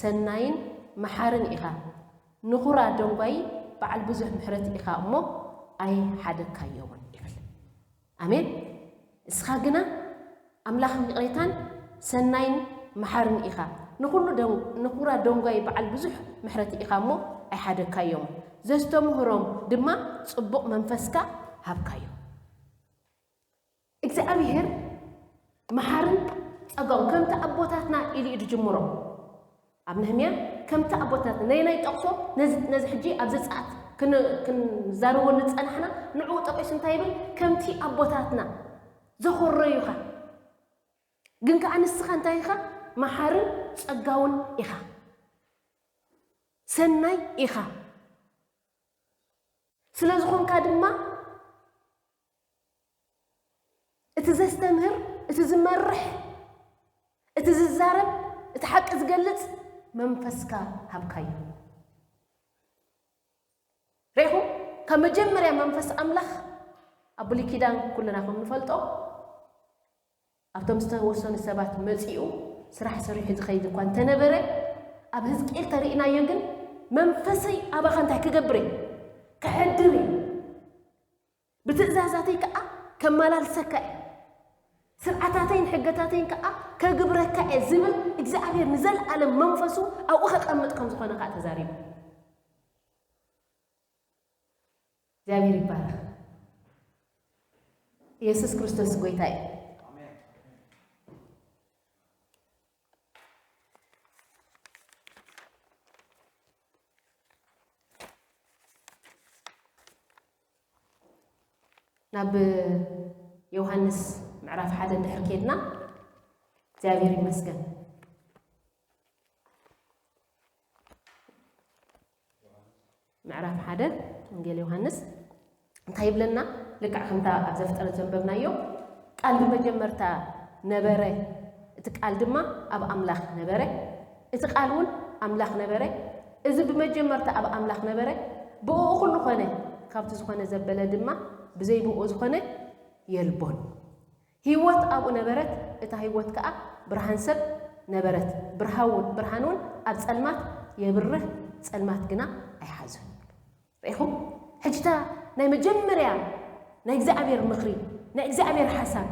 ሰናይን መሓርን ኢኻ፣ ንኹራ ደንጓዪ በዓል ብዙሕ ምሕረት ኢኻ እሞ ኣይሓደግካዮምን ይብል። ኣሜን። እስኻ ግና ኣምላኽ ይቕሬታን ሰናይን መሓርን ኢኻ፣ ንኹሉ ንኹራ ደንጓይ በዓል ብዙሕ ምሕረት ኢኻ እሞ ኣይሓደግካዮምን፣ ዘስተምህሮም ድማ ጽቡቕ መንፈስካ ሃብካዮም። እግዚኣብሔር መሓርን ጸጋውን ከምቲ ኣቦታትና ኢሉ እዩ ዝጅምሮ። ኣብ ነህምያ ከምቲ ኣቦታትና ነየናይ ጠቕሶ ነዚ ሕጂ ኣብ ዘጸኣት ክንዛረበሉ ዝጸናሕና ንዕኡ ጠቒሱ እንታይ ይብል? ከምቲ ኣቦታትና ዘኾረዩኻ ግን ከኣ ንስኻ እንታይ ኢኻ? መሓርን ጸጋውን ኢኻ፣ ሰናይ ኢኻ። ስለ ዝኾንካ ድማ እቲ ዘስተምህር፣ እቲ ዝመርሕ፣ እቲ ዝዛረብ፣ እቲ ሓቂ ዝገልጽ መንፈስካ ሃብካዮ። ርኢኹም? ካብ መጀመርያ መንፈስ ኣምላኽ ኣብ ብሉይ ኪዳን ኩልና ከም ንፈልጦ ኣብቶም ዝተወሰኑ ሰባት መጺኡ ስራሕ ሰሪሑ ዝኸይድ እኳ እንተነበረ ኣብ ህዝቅኤል ተርእናዮ ግን መንፈሰይ ኣባኻ እንታይ ክገብር እየ? ክሕድር እየ። ብትእዛዛተይ ከዓ ከመላልሰካ እየ፣ ስርዓታተይን ሕገታተይን ከዓ ከግብረካ እየ ዝብል እግዚኣብሔር ንዘለኣለም መንፈሱ ኣብኡ ከቐምጥ ከም ዝኾነ ከዓ ተዛሪቡ። እግዚኣብሔር ይባረክ። ኢየሱስ ክርስቶስ ጎይታ እዩ። ኣብ ዮሃንስ ምዕራፍ ሓደ እንድሕር ኬድና እግዚኣብሔር ይመስገን። ምዕራፍ ሓደ ወንጌል ዮሃንስ እንታይ ይብለና? ልክዕ ከምታ ኣብ ዘፍጥረት ዘንበብናዮ፣ ቃል ብመጀመርታ ነበረ፣ እቲ ቃል ድማ ኣብ ኣምላኽ ነበረ፣ እቲ ቃል እውን ኣምላኽ ነበረ። እዚ ብመጀመርታ ኣብ ኣምላኽ ነበረ፣ ብእኡ ኩሉ ኾነ፣ ካብቲ ዝኾነ ዘበለ ድማ ብዘይ ብእኡ ዝኾነ የልቦን። ህይወት ኣብኡ ነበረት፣ እታ ህይወት ከኣ ብርሃን ሰብ ነበረት። ብርሃው-፣ ብርሃን እውን ኣብ ጸልማት የብርህ፣ ጸልማት ግና ኣይሓዞን። ርኢኹም? ሕጂ እታ ናይ መጀመርያ ናይ እግዚኣብሔር ምኽሪ፣ ናይ እግዚኣብሔር ሓሳብ፣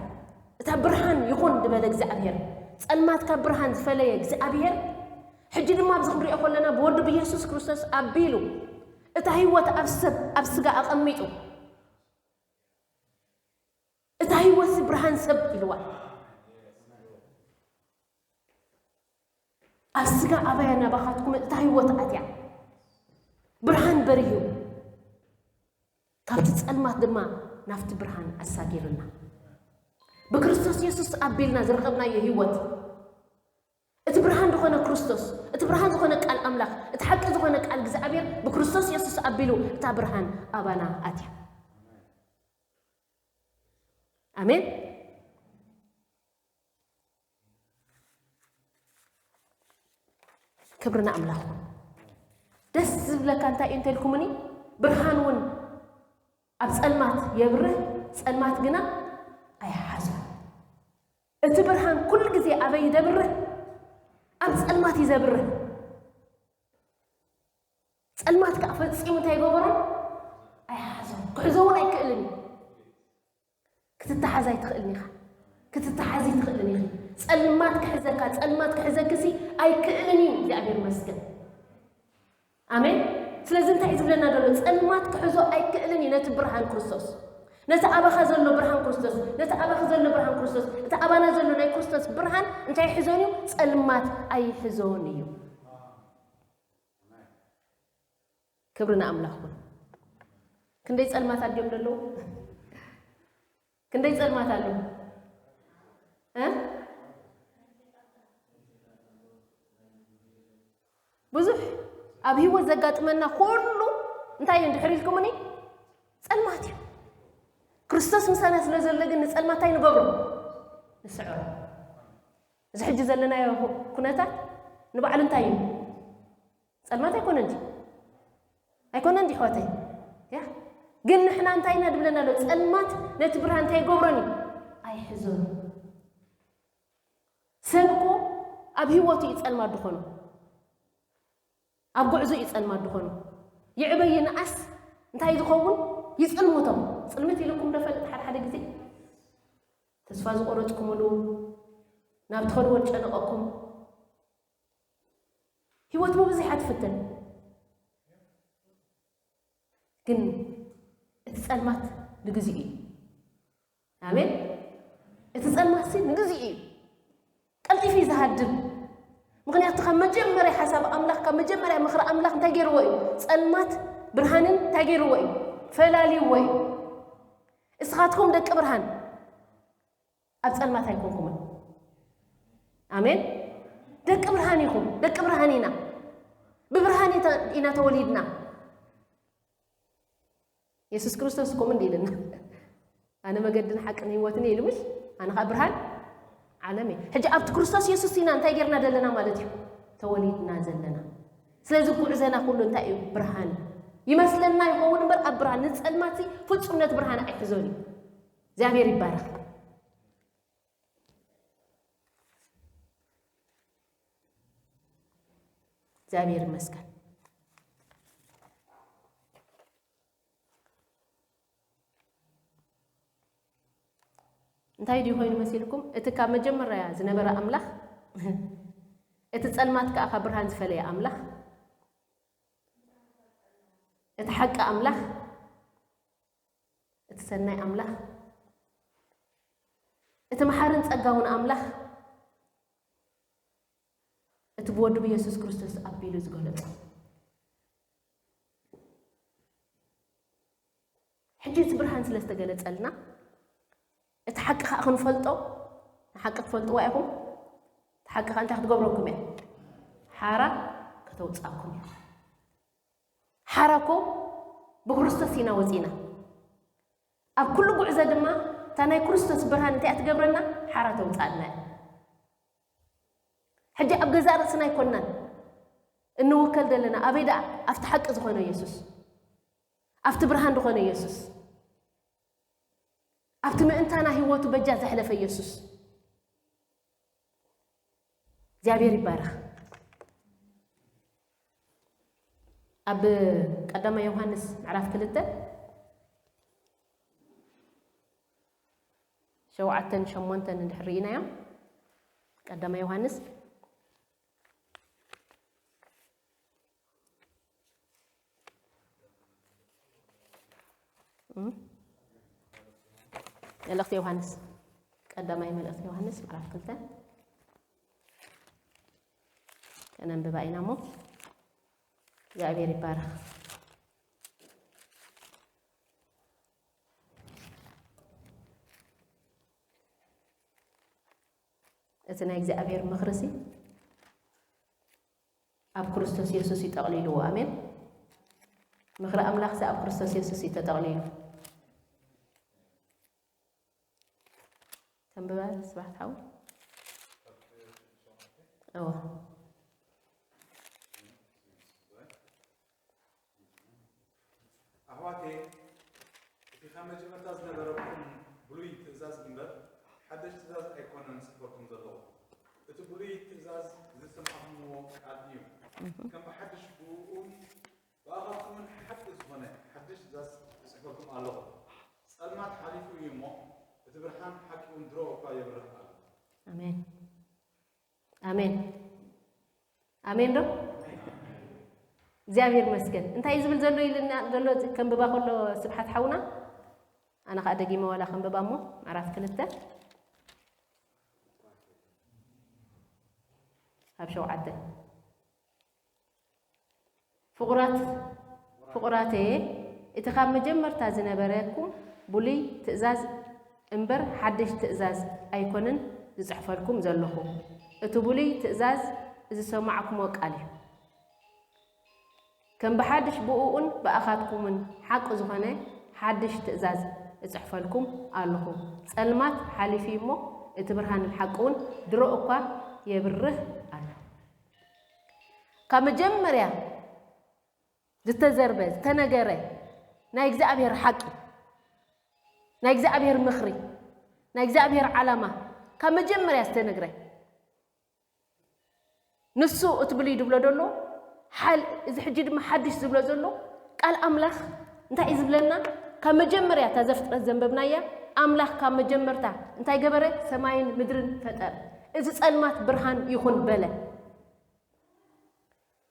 እታ ብርሃን ይኹን ዝበለ እግዚኣብሔር፣ ጸልማት ካብ ብርሃን ዝፈለየ እግዚኣብሔር፣ ሕጂ ድማ ኣብዚ ክንሪኦ ከለና ብወዱ ብየሱስ ክርስቶስ ኣቢሉ እታ ህይወት ኣብ ሰብ፣ ኣብ ስጋ ኣቐሚጡ፣ እታ ህይወት ብርሃን ሰብ ኢልዋ። ኣብ ስጋ ኣባያ ናባኻትኩም እታ ህይወት ኣትያ፣ ብርሃን በሪሁ፣ ካብቲ ጸልማት ድማ ናብቲ ብርሃን ኣሳጊርና። ብክርስቶስ የሱስ ኣቢልና ዝረኸብናዮ ህይወት፣ እቲ ብርሃን ዝኾነ ክርስቶስ፣ እቲ ብርሃን ዝኾነ ቃል ኣምላኽ፣ እቲ ሓቂ ዝኾነ ቃል እግዚኣብሔር ብክርስቶስ የሱስ ኣቢሉ እታ ብርሃን ኣባና ኣትያ። ኣሜን። ክብሪ ንኣምላኽ። ደስ ዝብለካ እንታይ እዩ እንተልኩምኒ፣ ብርሃን እውን ኣብ ጸልማት የብርህ፣ ጸልማት ግና ኣይሓዞን። እቲ ብርሃን ኩሉ ግዜ ኣበይ እዩ ዘብርህ? ኣብ ጸልማት እዩ ዘብርህ። ጸልማት ከኣ ፈጺሙ እንታይ ይገበሮን? ኣይሓዞን። ክሕዞ እውን ኣይክእልን እዩ። ክትተሓዝ ኣይትኽእልን ኢኻ። ክትተሓዚ ኣይትኽእልን ኢኺ። ጸልማት ክሕዘካ፣ ጸልማት ክሕዘክሲ ኣይክእልን እዩ። እግዚኣብሔር ይመስገን። ኣሜን። ስለዚ እንታይ እዩ ዝብለና ዘሎ? ጸልማት ክሕዞ ኣይክእልን እዩ ነቲ ብርሃን ክርስቶስ። ነቲ ኣባኻ ዘሎ ብርሃን ክርስቶስ፣ ነቲ ኣባኺ ዘሎ ብርሃን ክርስቶስ፣ እቲ ኣባና ዘሎ ናይ ክርስቶስ ብርሃን እንታይ ይሕዞን እዩ? ጸልማት ኣይሕዞን እዩ። ክብሪ ንኣምላኽ ይኹን። ክንደይ ጸልማት ኣድዮም ዘለዉ? ክንደይ ጸልማት ኣለዉ? እ? ብዙሕ ኣብ ህይወት ዘጋጥመና ኩሉ እንታይ እዩ እንድሕር ኢልኩምኒ? ጸልማት እዩ። ክርስቶስ ምሳና ስለ ዘሎ ግን ንጸልማት እንታይ ንገብሮ? ንስዕሮ። እዚ ሕጂ ዘለናዮ ኩነታት ንባዕሉ እንታይ እዩ? ጸልማት ኣይኮነን ድዩ? ኣይኮነን ድዩ ኣሕዋተይ? ያ። ግን ንሕና እንታይ ኢና ድብለና ኣሎ? ጸልማት ነቲ ብርሃን እንታይ ይገብሮን እዩ? ኣይሕዞን እዩ። ሰብ እኮ ኣብ ህይወቱ እዩ ጸልማት ድኾኖ። ኣብ ጉዕዞ እዩ ጸልማት ድኾኖ። ይዕበ ይንኣስ እንታይ ዝኸውን? ይጽልምቶ። ጽልምት ኢልኩም ዶ ፈልጥ? ሓደ ሓደ ግዜ ተስፋ ዝቆረጽኩምሉ፣ ናብ ትኸድዎ ዝጨነቐኩም፣ ህይወት ብብዙሕ እያ ትፍተን። ግን እቲ ጸልማት ንግዚኡ እዩ። ኣሜን። እቲ ጸልማት ሲ ንግዚኡ እዩ። ቀልጢፉ እዩ ዝሃድም። ምኽንያቱ ካብ መጀመርያ ሓሳብ ኣምላኽ፣ ካብ መጀመርያ ምኽሪ ኣምላኽ እንታይ ገይርዎ እዩ? ጸልማት ብርሃንን እንታይ ገይርዎ እዩ? ፈላልይዎ እዩ። እስኻትኩም ደቂ ብርሃን ኣብ ጸልማት ኣይኮንኩምን። ኣሜን። ደቂ ብርሃን ኢኹም፣ ደቂ ብርሃን ኢና። ብብርሃን ኢተ-፣ ኢና ተወሊድና። የሱስ ክርስቶስ ከምኡ እንዲ ኢልና፣ "ኣነ መገድን ሓቅን ህይወትን እየ" ኢሉ፣ ምሽ? "ኣነ ኸኣ ብርሃን ዓለም እየ።" ሕጂ ኣብቲ ክርስቶስ የሱስ ኢና እንታይ ጌርና ዘለና ማለት እዩ? ተወሊድና ዘለና። ስለዚ ጉዕዘና ኩሉ እንታይ እዩ? ብርሃን እዩ። ይመስለና ይኸውን እምበር ኣብ ብርሃን፣ ንጸልማት ፍጹም ነቲ ብርሃን ኣይሕዞን እዩ። እግዚኣብሔር ይባረኽ። እግዚኣብሔር ይመስገን። እንታይ ድዩ ኮይኑ መሲልኩም? እቲ ካብ መጀመርያ ዝነበረ ኣምላኽ፣ እቲ ጸልማት ከኣ ካብ ብርሃን ዝፈለየ ኣምላኽ፣ እቲ ሓቂ ኣምላኽ፣ እቲ ሰናይ ኣምላኽ፣ እቲ መሓርን ጸጋውን ኣምላኽ፣ እቲ ብወዱ ብየሱስ ክርስቶስ ኣቢሉ ዝገለጾ። ሕጂ እቲ ብርሃን ስለ ዝተገለጸልና፣ እቲ ሓቂ ከኣ ክንፈልጦ፣ ንሓቂ ትፈልጥዋ ኢኹም። እቲ ሓቂ ከኣ እንታይ ክትገብረኩም እያ? ሓራ ከተውጻእኩም እያ። ሓራ እኮ ብክርስቶስ ኢና ወጺና። ኣብ ኩሉ ጉዕዞ ድማ እታ ናይ ክርስቶስ ብርሃን እንታይ እያ ትገብረና? ሓራ ተውጻእና እያ። ሕጂ ኣብ ገዛእ ርእስና ኣይኮንናን እንውከል ዘለና። ኣበይ ደኣ? ኣብቲ ሓቂ ዝኾነ የሱስ፣ ኣብቲ ብርሃን ዝኾነ የሱስ፣ ኣብቲ ምእንታና ህይወቱ በጃ ዘሕለፈ የሱስ። እግዚኣብሔር ይባረኽ። ኣብ ቀዳማይ ዮሃንስ ምዕራፍ ክልተ ሸውዓተን ሸሞንተን እንድሕር ርኢናዮ፣ ቀዳማይ ዮሃንስ እም፣ መልእኽቲ ዮሃንስ፣ ቀዳማይ መልእኽቲ ዮሃንስ ምዕራፍ ክልተ ከነንብባ ኢና እሞ፣ እግዚኣብሔር ይባረኽ። እቲ ናይ እግዚኣብሔር ምኽርሲ ኣብ ክርስቶስ የሱስ እዩ ጠቕሊልዎ። ኣሜን። ምኽሪ ኣምላኽሲ ኣብ ክርስቶስ የሱስ እዩ ተጠቕሊሉ። ተንብባ ስብሓት ሓው። እወ። ኣሕዋተይ፣ እቲ ካብ መጀመርታ ዝነበረኩም ብሉይ ትእዛዝ እምበር ሓድሽ ትእዛዝ ኣይኮነን ዝጽሕፈልኩም ዘለኹ። እቲ ብሉይ ትእዛዝ ዝሰማዕኩምዎ ቃል እዩ። ከም ብሓድሽ ብእኡን ብኣኻትኩምን ሓቂ ዝኾነ ሓድሽ ትእዛዝ እጽሕፈልኩም ኣለኹ። ጸልማት ሓሊፉ እዩ እሞ፣ እቲ ብርሃን ሓቂ እውን ድሮ እኳ የብርህ ኣሎ። ኣሜን። ኣሜን። ኣሜን ዶ? እግዚኣብሔር ይመስገን። እንታይ እዩ ዝብል ዘሎ ኢልና ዘሎ ከንብባ ከሎ ስብሓት ሓውና? ኣነ ኸዓ ደጊመ ዋላ ከንብባ እሞ፣ ምዕራፍ ክልተ ካብ ሸውዓተ። ፍቑራት፣ ፍቑራተየ፣ እቲ ካብ መጀመርታ ዝነበረኩም ብሉይ ትእዛዝ እምበር ሓድሽ ትእዛዝ ኣይኮነን ዝጽሕፈልኩም ዘለኹ። እቲ ብሉይ ትእዛዝ እዚ ዝሰማዕኩምዎ ቃል እዩ። ከም ብሓድሽ ብእኡን ብኣኻትኩምን ሓቂ ዝኾነ ሓድሽ ትእዛዝ እጽሕፈልኩም ኣለኹ። ጸልማት ሓሊፉ እዩ እሞ፣ እቲ ብርሃን ሓቂ እውን ድሮ እኳ የብርህ ኣሎ። ካብ መጀመርያ ዝተዘርበ፣ ዝተነገረ ናይ እግዚኣብሔር ሓቂ፣ ናይ እግዚኣብሔር ምኽሪ፣ ናይ እግዚኣብሔር ዓላማ ካብ መጀመርያ ዝተነግረ፣ ንሱ እቲ ብሉይ ድብሎ ዘሎ፣ ሓል-፣ እዚ ሕጂ ድማ ሓድሽ ዝብሎ ዘሎ ቃል ኣምላኽ እንታይ እዩ ዝብለና? ካብ መጀመርያ እታ ዘፍጥረት ዘንበብናያ፣ ኣምላኽ ካብ መጀመርታ እንታይ ገበረ? ሰማይን ምድርን ፈጠረ። እዚ ጸልማት ብርሃን ይኹን በለ።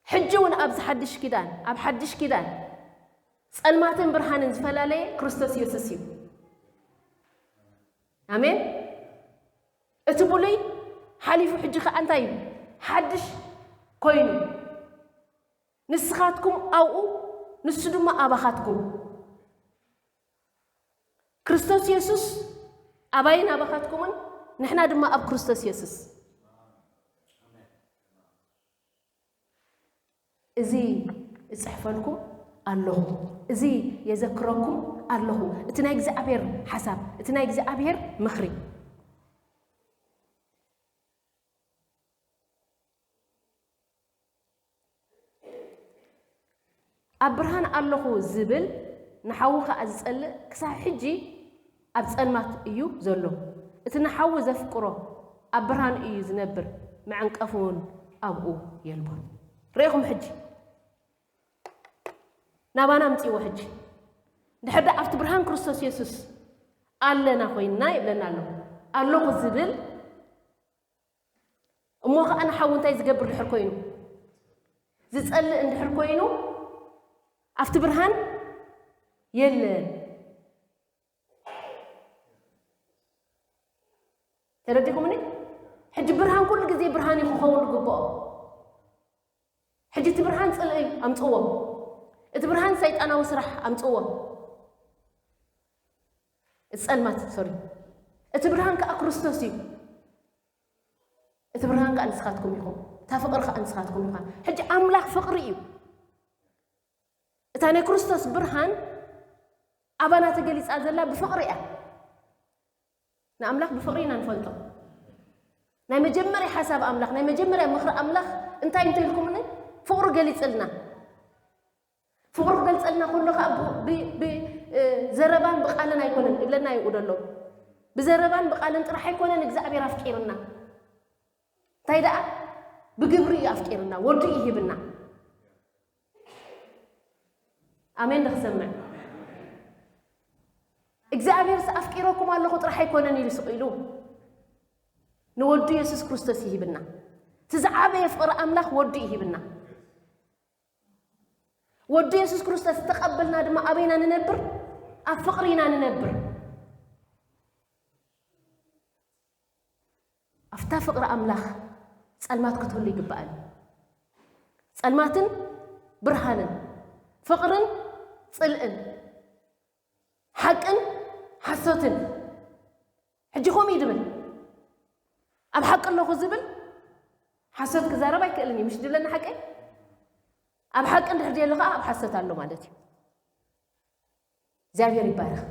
ሕጂ እውን ኣብዚ ሓድሽ ኪዳን፣ ኣብ ሓድሽ ኪዳን ጸልማትን ብርሃንን ዝፈላለየ ክርስቶስ የሱስ እዩ። ኣሜን። እቲ ብሉይ ሓሊፉ ሕጂ ኸዓ እንታይ እዩ? ሓድሽ ኮይኑ። ንስኻትኩም ኣብኡ፣ ንሱ ድማ ኣባኻትኩም። ክርስቶስ የሱስ ኣባይን ኣባኻትኩምን፣ ንሕና ድማ ኣብ ክርስቶስ የሱስ። እዚ እጽሕፈልኩም ኣለኹ፣ እዚ የዘክረኩም ኣለኹ። እቲ ናይ እግዚኣብሔር ሓሳብ፣ እቲ ናይ እግዚኣብሔር ምኽሪ። ኣብ ብርሃን ኣለኹ ዝብል ንሓዉ ኸኣ ዝጸልእ ክሳብ ሕጂ ኣብ ጸልማት እዩ ዘሎ። እቲ ንሓዉ ዘፍቅሮ ኣብ ብርሃን እዩ ዝነብር፣ መዐንቀፊ እውን ኣብኡ የልቦን። ርኢኹም ሕጂ ናባና ኣምጽእዎ። ሕጂ እንድሕር ደኣ ኣብቲ ብርሃን ክርስቶስ የሱስ ኣለና ኮይንና ይብለና ኣሎ። ኣለኹ ዝብል እሞ ኸኣ ንሓዉ እንታይ ዝገብር ድሕር ኮይኑ? ዝጸልእ እንድሕር ኮይኑ ኣብቲ ብርሃን የለን። ተረዲኹምኒ? ሕጂ ብርሃን ኩሉ ግዜ ብርሃን እዩ ክኸውን ዝግብኦ። ሕጂ እቲ ብርሃን ጽልኢ ኣምጽዎ። እቲ ብርሃን ሰይጣናዊ ስራሕ ኣምጽዎ። እቲ ጸልማት፣ ሶሪ፣ እቲ ብርሃን ከኣ ክርስቶስ እዩ። እቲ ብርሃን ከኣ ንስኻትኩም ኢኹም፣ እታ ፍቕሪ ከኣ ንስኻትኩም ኢኻ። ሕጂ ኣምላኽ ፍቕሪ እዩ። እታ ናይ ክርስቶስ ብርሃን ኣባና ተገሊጻ ዘላ ብፍቕሪ እያ። ንኣምላኽ ብፍቕሪ ኢና ንፈልጦ። ናይ መጀመርያ ሓሳብ ኣምላኽ፣ ናይ መጀመርያ ምኽሪ ኣምላኽ እንታይ እንተኢልኩምኒ፣ ፍቕሩ ገሊጽልና። ፍቕሩ ክገልጸልና ከሎ ከኣ ብ-፣ ብ-፣ ብ-፣ እ፣ ዘረባን ብቓልን ኣይኮነን ይብለና እዩ ደሎ። ብዘረባን ብቓልን ጥራሕ ኣይኮነን እግዚኣብሔር ኣፍቂርና። እንታይ ደኣ? ብግብሪ እዩ ኣፍቂርና፣ ወዱ እዩ ሂብና። ኣሜን ዶ ክሰምዕ? እግዚኣብሔርስ ኣፍቂረኩም ኣለኹ ጥራሕ ኣይኮነን ኢሉ ስቕ ኢሉ። ንወዱ የሱስ ክርስቶስ ይሂብና። እቲ ዝዓበየ ፍቕሪ ኣምላኽ ወዱ ይሂብና። ወዱ የሱስ ክርስቶስ ዝተቐበልና ድማ ኣበይና ንነብር? ኣብ ፍቕሪ ኢና ንነብር። ኣብታ ፍቕሪ ኣምላኽ ጸልማት ክትህሉ ይግባእ እዩ። ጸልማትን ብርሃንን፣ ፍቕርን ጽልእን፣ ሓቅን ሓሶትን። ሕጂ ከምኡ እዩ ድብል። ኣብ ሓቂ ኣለኹ ዝብል ሓሶት ክዛረብ ኣይክእልን እዩ። ምሽ ድብለና ሓቂ? ኣብ ሓቂ እንድሕር ደየሎ ኸዓ ኣብ ሓሶት ኣሎ ማለት እዩ። እግዚኣብሔር ይባረኽ።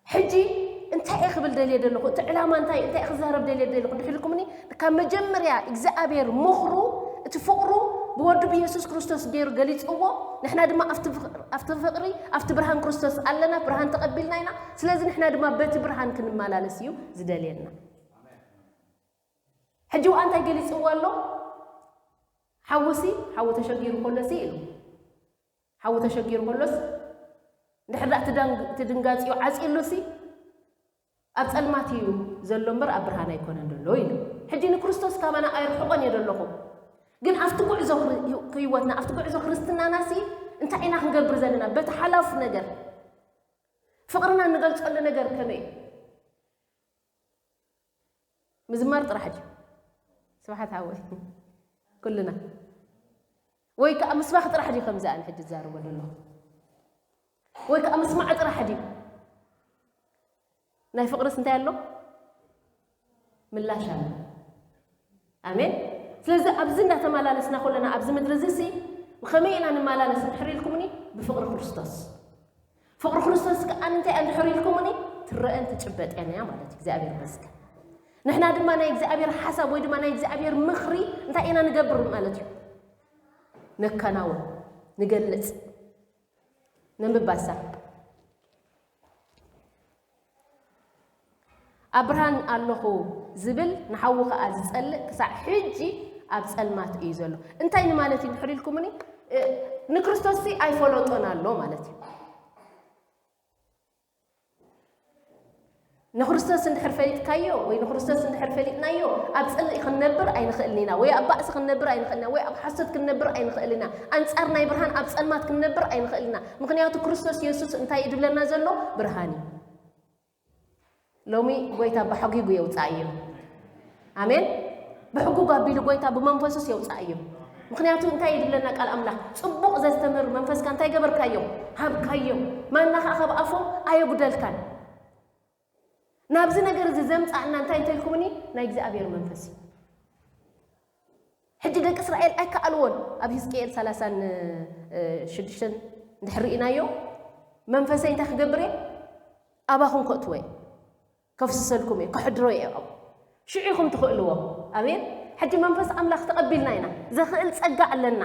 ሕጂ እንታይ እየ ክብል ደልየ ዘለኹ? እቲ ዕላማ እንታይ እዩ? እንታይ እየ ክዛረብ ደልየ ዘለኹ? እንድሕር ኢልኩምኒ፣ ካብ መጀመርያ እግዚኣብሔር ምኽሩ፣ እቲ ፍቕሩ ብወዱ ብየሱስ ክርስቶስ ገይሩ ገሊጽዎ። ንሕና ድማ ኣብቲ ፍቕ-፣ ኣብቲ ፍቕሪ፣ ኣብቲ ብርሃን ክርስቶስ ኣለና፣ ብርሃን ተቐቢልና ኢና። ስለዚ ንሕና ድማ በቲ ብርሃን ክንመላለስ እዩ ዝደልየና። ሕጂ ውኣ እንታይ ገሊጽዎ ኣሎ? ሓውሲ፣ ሓዊ ተሸጊሩ ከሎሲ ኢሉ። ሓዊ ተሸጊሩ ከሎስ፣ እንድሕር ደኣ እቲ ዳንግ-፣ እቲ ድንጋጺኡ ዓጽዩሉሲ፣ ኣብ ጸልማት እዩ ዘሎ እምበር ኣብ ብርሃን ኣይኮነን ዘሎ ኢሉ። ሕጂ ንክርስቶስ ካባና ኣይርሕቆን እየ ዘለኹ። ግን ኣብቲ ጉዕዞ ክሪ-፣ ህይወትና፣ ኣብቲ ጉዕዞ ክርስትናናሲ እንታይ ኢና ክንገብር ዘለና? በቲ ሓላፍ ነገር፣ ፍቕርና እንገልጸሉ ነገር ከመይ እዩ? ምዝማር ጥራሕ ድዩ? ስብሓት ሓወይ፣ ኩልና። ወይ ከኣ ምስባኽ ጥራሕ ድዩ ከምዚ ኣነ ሕጂ ዝዛረቦ ዘለኹ? ወይ ከኣ ምስማዕ ጥራሕ ድዩ? ናይ ፍቕርስ እንታይ ኣሎ? ምላሽ ኣሎ። ኣሜን። ስለዚ ኣብዚ እንዳተመላለስና ከለና ኣብዚ ምድሪ እዚ ሲ ብኸመይ ኢና ንመላለስ እንድሕር ኢልኩምኒ? ብፍቕሪ ክርስቶስ። ፍቕሪ ክርስቶስ ከኣ እንታይ እያ እንድሕር ኢልኩምኒ? ትረአን ትጭበጥን እያ ማለት እዩ። እግዚኣብሔር ይመስገን። ንሕና ድማ ናይ እግዚኣብሔር ሓሳብ ወይ ድማ ናይ እግዚኣብሔር ምኽሪ እንታይ ኢና ንገብር ማለት እዩ? ነከናውን፣ ንገልጽ። ነንብባሳ። ኣብ ብርሃን ኣለኹ ዝብል ንሓዉ ከኣ ዝጸልእ ክሳዕ ሕጂ ኣብ ጸልማት እዩ ዘሎ። እንታይ ንማለት እዩ እንድሕር ኢልኩምኒ? እ፣ ንክርስቶስሲ ኣይፈለጦን ኣሎ ማለት እዩ። ንክርስቶስ እንድሕር ፈሊጥካዮ ወይ ንክርስቶስ እንድሕር ፈሊጥናዮ፣ ኣብ ጽልኢ ክንነብር ኣይንኽእልን ኢና፣ ወይ ኣብ ባእሲ ክንነብር ኣይንኽእልን ኢና፣ ወይ ኣብ ሓሶት ክንነብር ኣይንኽእልን ኢና። ኣንጻር ናይ ብርሃን ኣብ ጸልማት ክንነብር ኣይንኽእልን ኢና። ምኽንያቱ ክርስቶስ የሱስ እንታይ እዩ ድብለና ዘሎ? ብርሃን እዩ። ሎሚ ጎይታ ብሓጊጉ የውጻእ እዩ። ኣሜን። ብሕጉግ ኣቢሉ ጎይታ ብመንፈሱስ የውጻእ እዩ። ምኽንያቱ እንታይ እዩ ድብለና ቃል ኣምላኽ? ጽቡቕ ዘስተምህር መንፈስካ እንታይ ገበርካዮ? ሃብካዮ። ማና ኸኣ ካብ ኣፎም ኣየጉደልካን። ናብዚ ነገር እዚ ዘምጻእና እንታይ እንተልኩምኒ? ናይ እግዚኣብሔር መንፈስ እዩ። ሕጂ ደቂ እስራኤል ኣይከኣልዎን። ኣብ ህዝቅኤል ሰላሳን ሽዱሽተን እንድሕር ርኢናዮ፣ መንፈሰይ እንታይ ክገብር እየ? ኣባኹም ከእትዎ እየ። ከፍስሰልኩም እየ፣ ከሕድሮ እየ ኣብኡ። ሽዑ ኢኹም ትኽእልዎ። ኣሜን። ሕጂ መንፈስ ኣምላኽ ተቐቢልና ኢና። ዘኽእል ጸጋ ኣለና።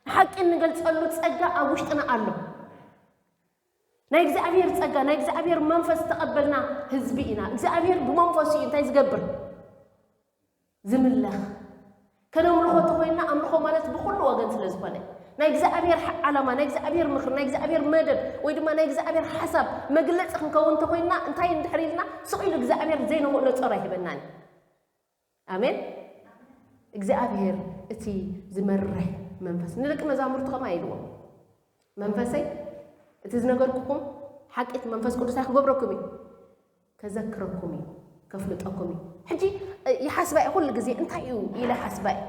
ሓቂ እንገልጸሉ ጸጋ ኣብ ውሽጥና ኣሎ። ናይ እግዚኣብሔር ጸጋ፣ ናይ እግዚኣብሔር መንፈስ ዝተቐበልና ህዝቢ ኢና። እግዚኣብሔር ብመንፈሱ እዩ እንታይ ዝገብር? ዝምለኽ። ከነምልኾ እንተኾይንና፣ ኣምልኾ ማለት ብኹሉ ወገን ስለ ዝኾነ፣ ናይ እግዚኣብሔር ሕ-፣ ዓላማ፣ ናይ እግዚኣብሔር ምኽሪ፣ ናይ እግዚኣብሔር መደብ፣ ወይ ድማ ናይ እግዚኣብሔር ሓሳብ መግለጺ ክንከውን እንተኾይንና፣ እንታይ እንድሕር ኢልና፣ ስቕ ኢሉ እግዚኣብሔር ዘይንኽእሎ ጾር ኣይህበናን እዩ። ኣሜን። እግዚኣብሔር እቲ ዝመርሕ መንፈስ ንደቂ መዛሙርቱ ከምኣ ኢልዎም፣ "መንፈሰይ እቲ ዝነገርኩኹም ሓቂ እቲ መንፈስ ቅዱስ እንታይ ክገብረኩም እዩ? ከዘክረኩም እዩ፣ ከፍልጠኩም እዩ።" ሕጂ፣ እ፣ ይሓስባ እየ ኩሉ ግዜ፣ እንታይ እዩ ኢለ ሓስባ እየ።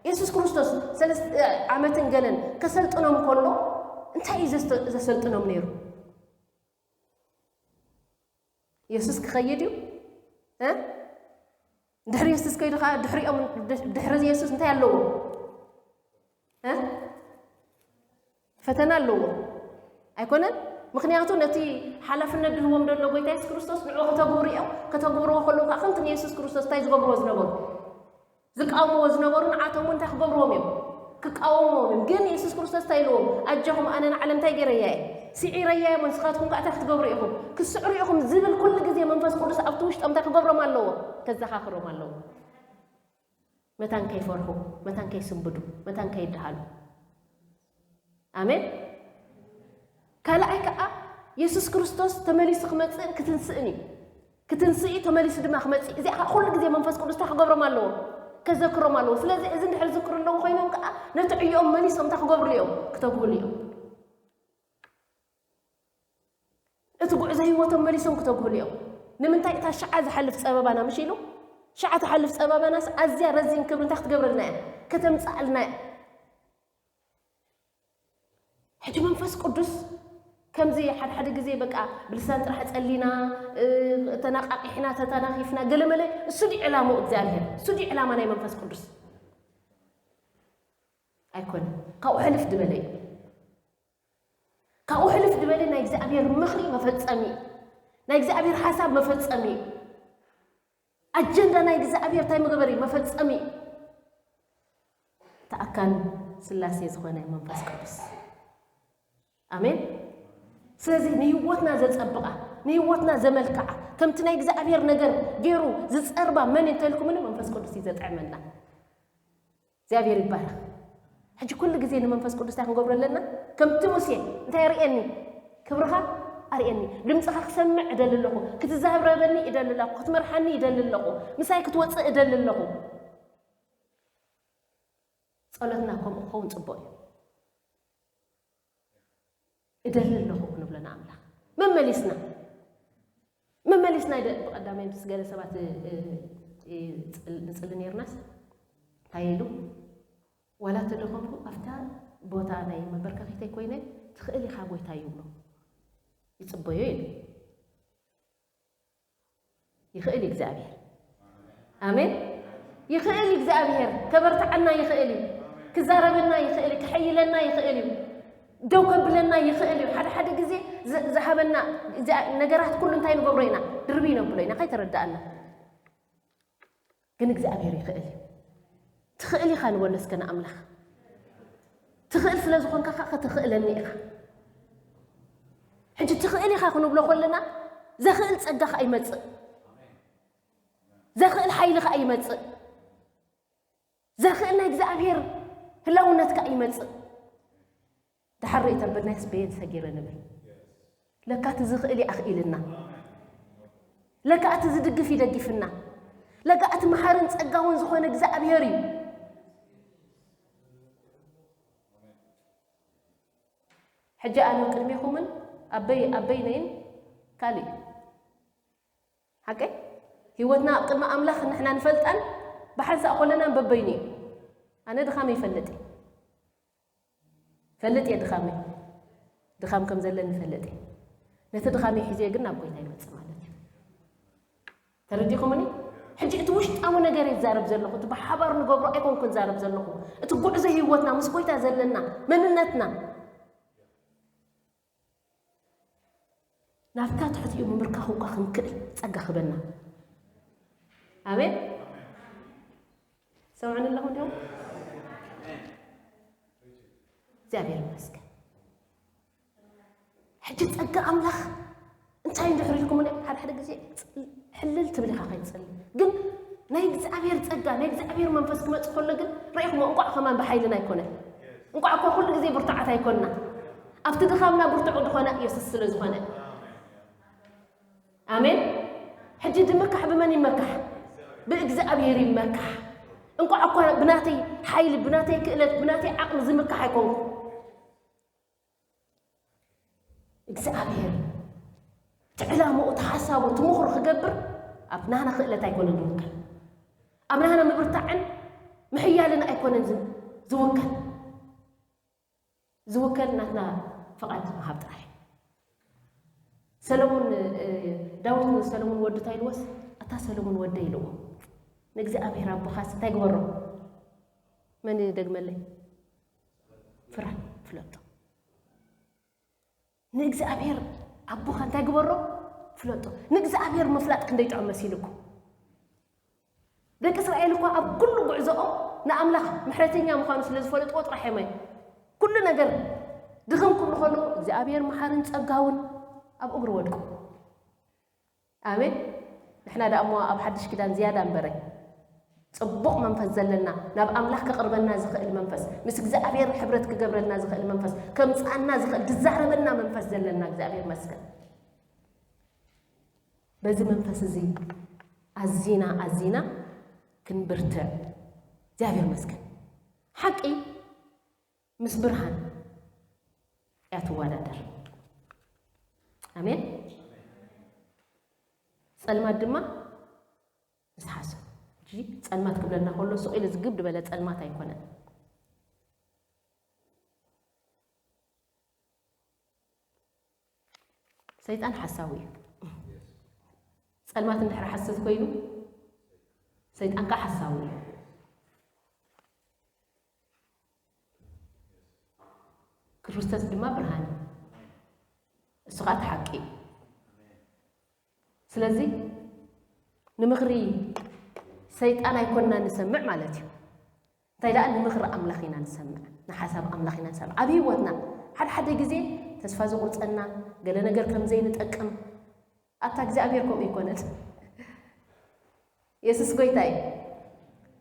የሱስ ክርስቶስ ሰለስተ ዓመትን ገለን ከሰልጥኖም ከሎ እንታይ እዩ ዘስተ-፣ ዘሰልጥኖም ነይሩ? ኢየሱስ ክኸይድ እዩ። እ? ድሕሪ ኢየሱስ ከይዱ ከዓ ድሕሪኦም ድሕሪ ኢየሱስ እንታይ ኣለዎ? እ? ፈተና ኣለዎ ኣይኮነን? ምክንያቱ ነቲ ሓላፍነት ድህቦም ዘሎ ጎይታ የሱስ ክርስቶስ ንዑ ከተግብሩ እዮም። ከተግብርዎ ከለዉ ከዓ ከምቲ ንየሱስ ክርስቶስ እንታይ ዝገብርዎ ዝነበሩ ዝቃወምዎ ዝነበሩ ንዓቶም እውን እንታይ ክገብርዎም እዮም? ክቃወምዎም እዮም። ግን የሱስ ክርስቶስ እንታይ ኢልዎም? ኣጆኹም ኣነ ንዓለም እንታይ ገይረያ እየ? ስዒረያ እየ። ንስኻትኩም ከዓ እንታይ ክትገብሩ ኢኹም? ክትስዕሩ ኢኹም ዝብል ኩሉ ግዜ መንፈስ ቅዱስ ኣብቲ ውሽጦም እንታይ ክገብሮም ኣለዎ? ከዘኻኽሮም ኣለዎ። መታን ከይፈርሑ፣ መታን ከይስንብዱ፣ መታን ከይደሃሉ። ኣሜን። ካልኣይ ከዓ የሱስ ክርስቶስ ተመሊሱ ክመፅእን ክትንስእን እዩ። ክትንስእ እዩ፣ ተመሊሱ ድማ ክመፅእ እዩ። እዚኣ ከዓ ኩሉ ግዜ መንፈስ ቅዱስ እንታይ ክገብሮም ኣለዎ? ከዘክሮም ኣለዎ። ስለዚ እዚ እንድሕር ዝክሩ ኣለዉ ኮይኖም ከዓ ነቲ ዕዮኦም መሊሶም እንታይ ክገብሩ እዮም? ክተግህሉ እዮም። እቲ ጉዕዞ ህይወቶም መሊሶም ክተግህሉ እዮም። ንምንታይ? እታ ሸዓ ዝሓልፍ ጸበባና ምሽ ኢሉ ሸዓ ትሓልፍ ጸበባናስ ኣዝያ ረዚን ክብሪ እንታይ ክትገብረልና እያ? ከተምጽኣልና እያ። ሕጂ መንፈስ ቅዱስ ከምዚ ሓደ ሓደ ግዜ በቃ ብልሳን ጥራሕ ጸሊና፣ እ፣ ተናቃቂሕና፣ ተተናኺፍና፣ ገለመለ፣ እሱ ድዩ ዕላምኡ እግዚኣብሔር? እሱ ድዩ ዕላማ ናይ መንፈስ ቅዱስ? ኣይኮነን። ካብኡ ሕልፍ ዝበለ እዩ። ካብኡ ሕልፍ ዝበለ ናይ እግዚኣብሔር ምኽሪ መፈጸሚ እዩ። ናይ እግዚኣብሔር ሓሳብ መፈጸሚ እዩ። ኣጀንዳ ናይ እግዚኣብሔር እንታይ መገበሪ መፈጸሚ እዩ። እቲ ኣካል ስላሴ ዝኾነ መንፈስ ቅዱስ። ኣሜን። ስለዚ ንህይወትና ዘጸብቓ፣ ንህይወትና ዘመልክዓ፣ ከምቲ ናይ እግዚኣብሔር ነገር ገይሩ ዝጸርባ መን እዩ እንተልኩምኒ መንፈስ ቅዱስ እዩ ዘጥዕመና። እግዚኣብሔር ይባረኽ። ሕጂ ኩሉ ግዜ ንመንፈስ ቅዱስ እንታይ ክንገብሮ ኣለና? ከምቲ ሙሴ እንታይ ኣርእየኒ? ክብርኻ ኣርእየኒ። ድምፅኻ ክሰምዕ እደሊ ኣለኹ። ክትዛረበኒ እደሊ ኣለኹ። ክትመርሓኒ እደሊ ኣለኹ። ምሳይ ክትወፅእ እደሊ ኣለኹ። ጸሎትና ከምኡ ክኸውን ጽቡቕ እዩ። እደሊ ኣለኹ ክንብሎ ንኣምላኽ መመሊስና፣ መመሊስና ይደ-፣ ብቐዳማይ ምስ ገለ ሰባት፣ እ፣ እ፣ ይጽል-፣ ንጽሊ ነይርናስ እንታይ ኢሉ? ዋላ ተደኸምኩ ኣብታ ቦታ ናይ መበርከኺተይ ኮይነ ትኽእል ኢኻ ጎይታ ይብሎ። ይጽበዮ ኢሉ። ይኽእል እዩ እግዚኣብሔር። ኣሜን። ይኽእል እዩ እግዚኣብሔር። ከበርትዓና ይኽእል እዩ። ክዛረበና ይኽእል እዩ። ክሐይለና ይኽእል እዩ። ደው ከብለና ይኽእል እዩ። ሓደ ሓደ ግዜ ዝ-፣ ዝሃበና እዚኣ ነገራት ኩሉ እንታይ ንገብሮ ኢና? ድርብይ ነብሎ ኢና። ከይተረዳኣና። ግን እግዚኣብሔር ይኽእል እዩ። ትኽእል ኢኻ ንበሎ እስከ ንኣምላኽ። ትኽእል ስለ ዝኾንካ ኸዓ ከተኽእለኒ ኢኻ። ሕጂ ትኽእል ኢኻ ክንብሎ ከለና ዘኽእል ጸጋ ኸዓ ይመጽእ። ዘኽእል ሓይሊ ኸዓ ይመጽእ። ዘኽእል ናይ እግዚኣብሔር ህላውነት ከኣ ይመጽእ። ደሓር ርእይ ተንበልናይስ በየን ሰጊረ ንብል። ለካ እቲ ዝኽእል እዩ ኣኽኢልና። ለካ እቲ ዝድግፍ ይደግፍና። ለካ እቲ መሓርን ጸጋውን ዝኾነ እግዚኣብሔር እዩ። ሕጂ ኣነ ቅድሜኹምን ኣበይ-፣ ኣበይነይን ካልእ እዩ። ሓቀይ? ህይወትና ኣብ ቅድሚ ኣምላኽ ንሕና ንፈልጣን ብሓንሳእ ኮለናን በበይኑ እዩ። ኣነ ድኻመይ ይፈልጥ እየ። ፈልጥ እየ ድኻመይ። ድኻም ከም ዘለኒ ይፈልጥ እየ። ነቲ ድኻመይ ሒዘ ግን ናብ ጎይታ ይመጽእ ማለት እዩ። ተረዲኹምኒ? ሕጂ እቲ ውሽጣዊ ነገር እየ ዝዛረብ ዘለኹ። እቲ ብሓባር ንገብሮ ኣይኮንኩን ዝዛረብ ዘለኹ። እቲ ጉዕዞ ህይወትና ምስ ጎይታ ዘለና መንነትና ናብታ ትሕቲኡ ምምርካኽ እኳ ክንክእል ጸጋ ክበና። ኣሜን። ሰምዑኒ ኣለኹም ዲኹም? እግዚኣብሔር ይመስገን። ሕጂ ጸጋ ኣምላኽ እንታይ እንድሕር ኢልኩምኒ፣ ሓደ ሓደ ግዜ ጽል-፣ ሕልል ትብል ኢኻ ከይትጸሊ። ግን ናይ እግዚኣብሔር ጸጋ፣ ናይ እግዚኣብሔር መንፈስ ክመጽእ ከሎ ግን ርኢኹሞ፣ እንቋዕ ከማን ብሓይልና ኣይኮነን። እንቋዕ እኳ ኩሉ ግዜ ብርቱዓት ኣይኮንና። ኣብቲ ድኻምና ብርቱዕ ዝኾነ ኢየሱስ ስለ ዝኾነ። ኣሜን። ሕጂ ድምካሕ ብመን ይመካሕ? ብእግዚኣብሔር ይመካሕ። እንቋዕ እኳ ብናተይ ሓይሊ፣ ብናተይ ክእለት፣ ብናተይ ዓቕሚ ዝምካሕ ኣይኮንኩ። እግዚኣብሔር እቲ ዕላምኡ፣ እቲ ሓሳቡ፣ እቲ ምኽሩ ክገብር ኣብ ናህና ክእለት ኣይኮነን ዝውከል። ኣብ ናህና ምብርታዕን ምሕያልን ኣይኮነን ዝ-፣ ዝውከል። ዝውከል ናትና ፍቓድ ምሃብ ጥራሕ እዩ። ሰሎሞን እ፣ ዳዊት ንሰሎሞን ወዱ እንታይ ኢልዎስ? ኣታ ሰሎሞን ወደይ ኢልዎ። ንእግዚኣብሔር ኣቦኻስ እንታይ ግበሮ? መን ይደግመለይ? ፍራ፣ ፍለጦ። ንእግዚኣብሔር ኣቦኻ እንታይ ግበሮ? ፍለጦ። ንእግዚኣብሔር ምፍላጥ ክንደይ ጥዑም መሲልኩ። ደቂ እስራኤል እኳ ኣብ ኩሉ ጉዕዞኦም ንኣምላኽ ምሕረተኛ ምዃኑ ስለ ዝፈለጥዎ ጥራሕ እዮም። ኩሉ ነገር ድኽም ክብሉ ከለዉ እግዚኣብሔር መሓርን ጸጋውን ኣብ እግሩ ወድቁ። ኣሜን። ንሕና ደኣ እሞ ኣብ ሓድሽ ኪዳን ዝያዳ እምበረ ጽቡቕ መንፈስ ዘለና፣ ናብ ኣምላኽ ከቕርበና ዝኽእል መንፈስ፣ ምስ እግዚኣብሔር ሕብረት ክገብረልና ዝኽእል መንፈስ፣ ከምጽኣና ዝኽእል ዝዛረበና መንፈስ ዘለና እግዚኣብሔር መስገን። በዚ መንፈስ እዚ ኣዚና ኣዚና ክንብርትዕ እግዚኣብሔር መስገን። ሓቂ ምስ ብርሃን እያ ትወዳደር። ኣሜን። ጸልማት ድማ ምስ ሓሶት። ሕጂ ጸልማት ክብለና ከሎ ስቕ ኢሉ ዝግብ ዝበለ ጸልማት ኣይኮነን። ሰይጣን ሓሳዊ እዩ። ጸልማት እንድሕር ሓሶት ኮይኑ ሰይጣን ከዓ ሓሳዊ እዩ። ክርስቶስ ድማ ብርሃን እዩ። እሱ ከዓ እቲ ሓቂ እዩ። ስለዚ ንምኽሪ ሰይጣን ኣይኮንና ንሰምዕ ማለት እዩ። እንታይ ደኣ ንምኽሪ ኣምላኽ ኢና ንሰምዕ፣ ንሓሳብ ኣምላኽ ኢና ንሰምዕ። ኣብ ህይወትና ሓደ ሓደ ግዜ ተስፋ ዘቑርጸና ገለ ነገር ከም ዘይንጠቅም፣ ኣታ እግዚኣብሔር ከምኡ ኣይኮነን። የሱስ ጎይታ እዩ።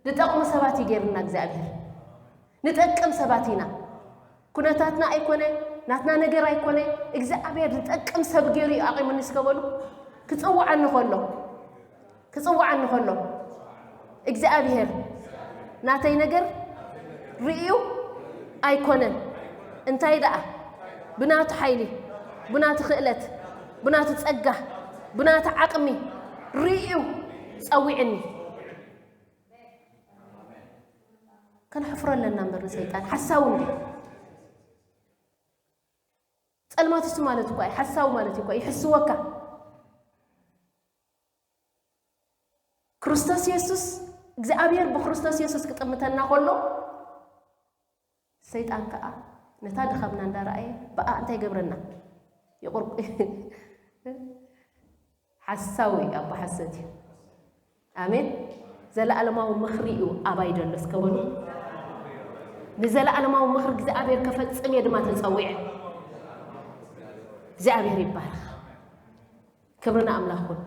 ዝጠቕሙ ሰባት እዩ ገይርና እግዚኣብሔር። ንጠቅም ሰባት ኢና። ኩነታትና ኣይኮነ፣ ናትና ነገር ኣይኮነ፣ እግዚኣብሔር ዝጠቅም ሰብ ገይሩ እዩ ኣቒሙኒ እስከ በሉ። ክጽውዓኒ ከሎ፣ ክጽውዓኒ ከሎ እግዚኣብሔር ናተይ ነገር ርእዩ ኣይኮነን። እንታይ ደኣ ብናቱ ሓይሊ፣ ብናቱ ክእለት፣ ብናቱ ጸጋ፣ ብናቱ ዓቕሚ ርእዩ ጸዊዕኒ። ከነሕፍሮ ኣለና እምበር ንሰይጣን ሓሳዊ እንዲ ጸልማት እሱ ማለት እኳ እዩ፣ ሓሳዊ ማለት እዩ እኳ ይሕስወካ። ክርስቶስ የሱስ እግዚኣብሔር ብክርስቶስ የሱስ ክጥምተና ከሎ ሰይጣን ከዓ ነታ ድኻምና እንዳረኣየ ብኣ እንታይ ይገብረና? ይቁርቁ ሓሳዊ ኣቦ ሓሰት እዩ። ኣሜን። ዘለኣለማዊ ምኽሪ እዩ ኣባይ ዘሎ እስከ በሉ። ንዘለኣለማዊ ምኽሪ እግዚኣብሔር ከፈጽም እየ ድማ ተጸዊዐ። እግዚኣብሔር ይባረኽ። ክብሪ ንኣምላኽ ይኹን።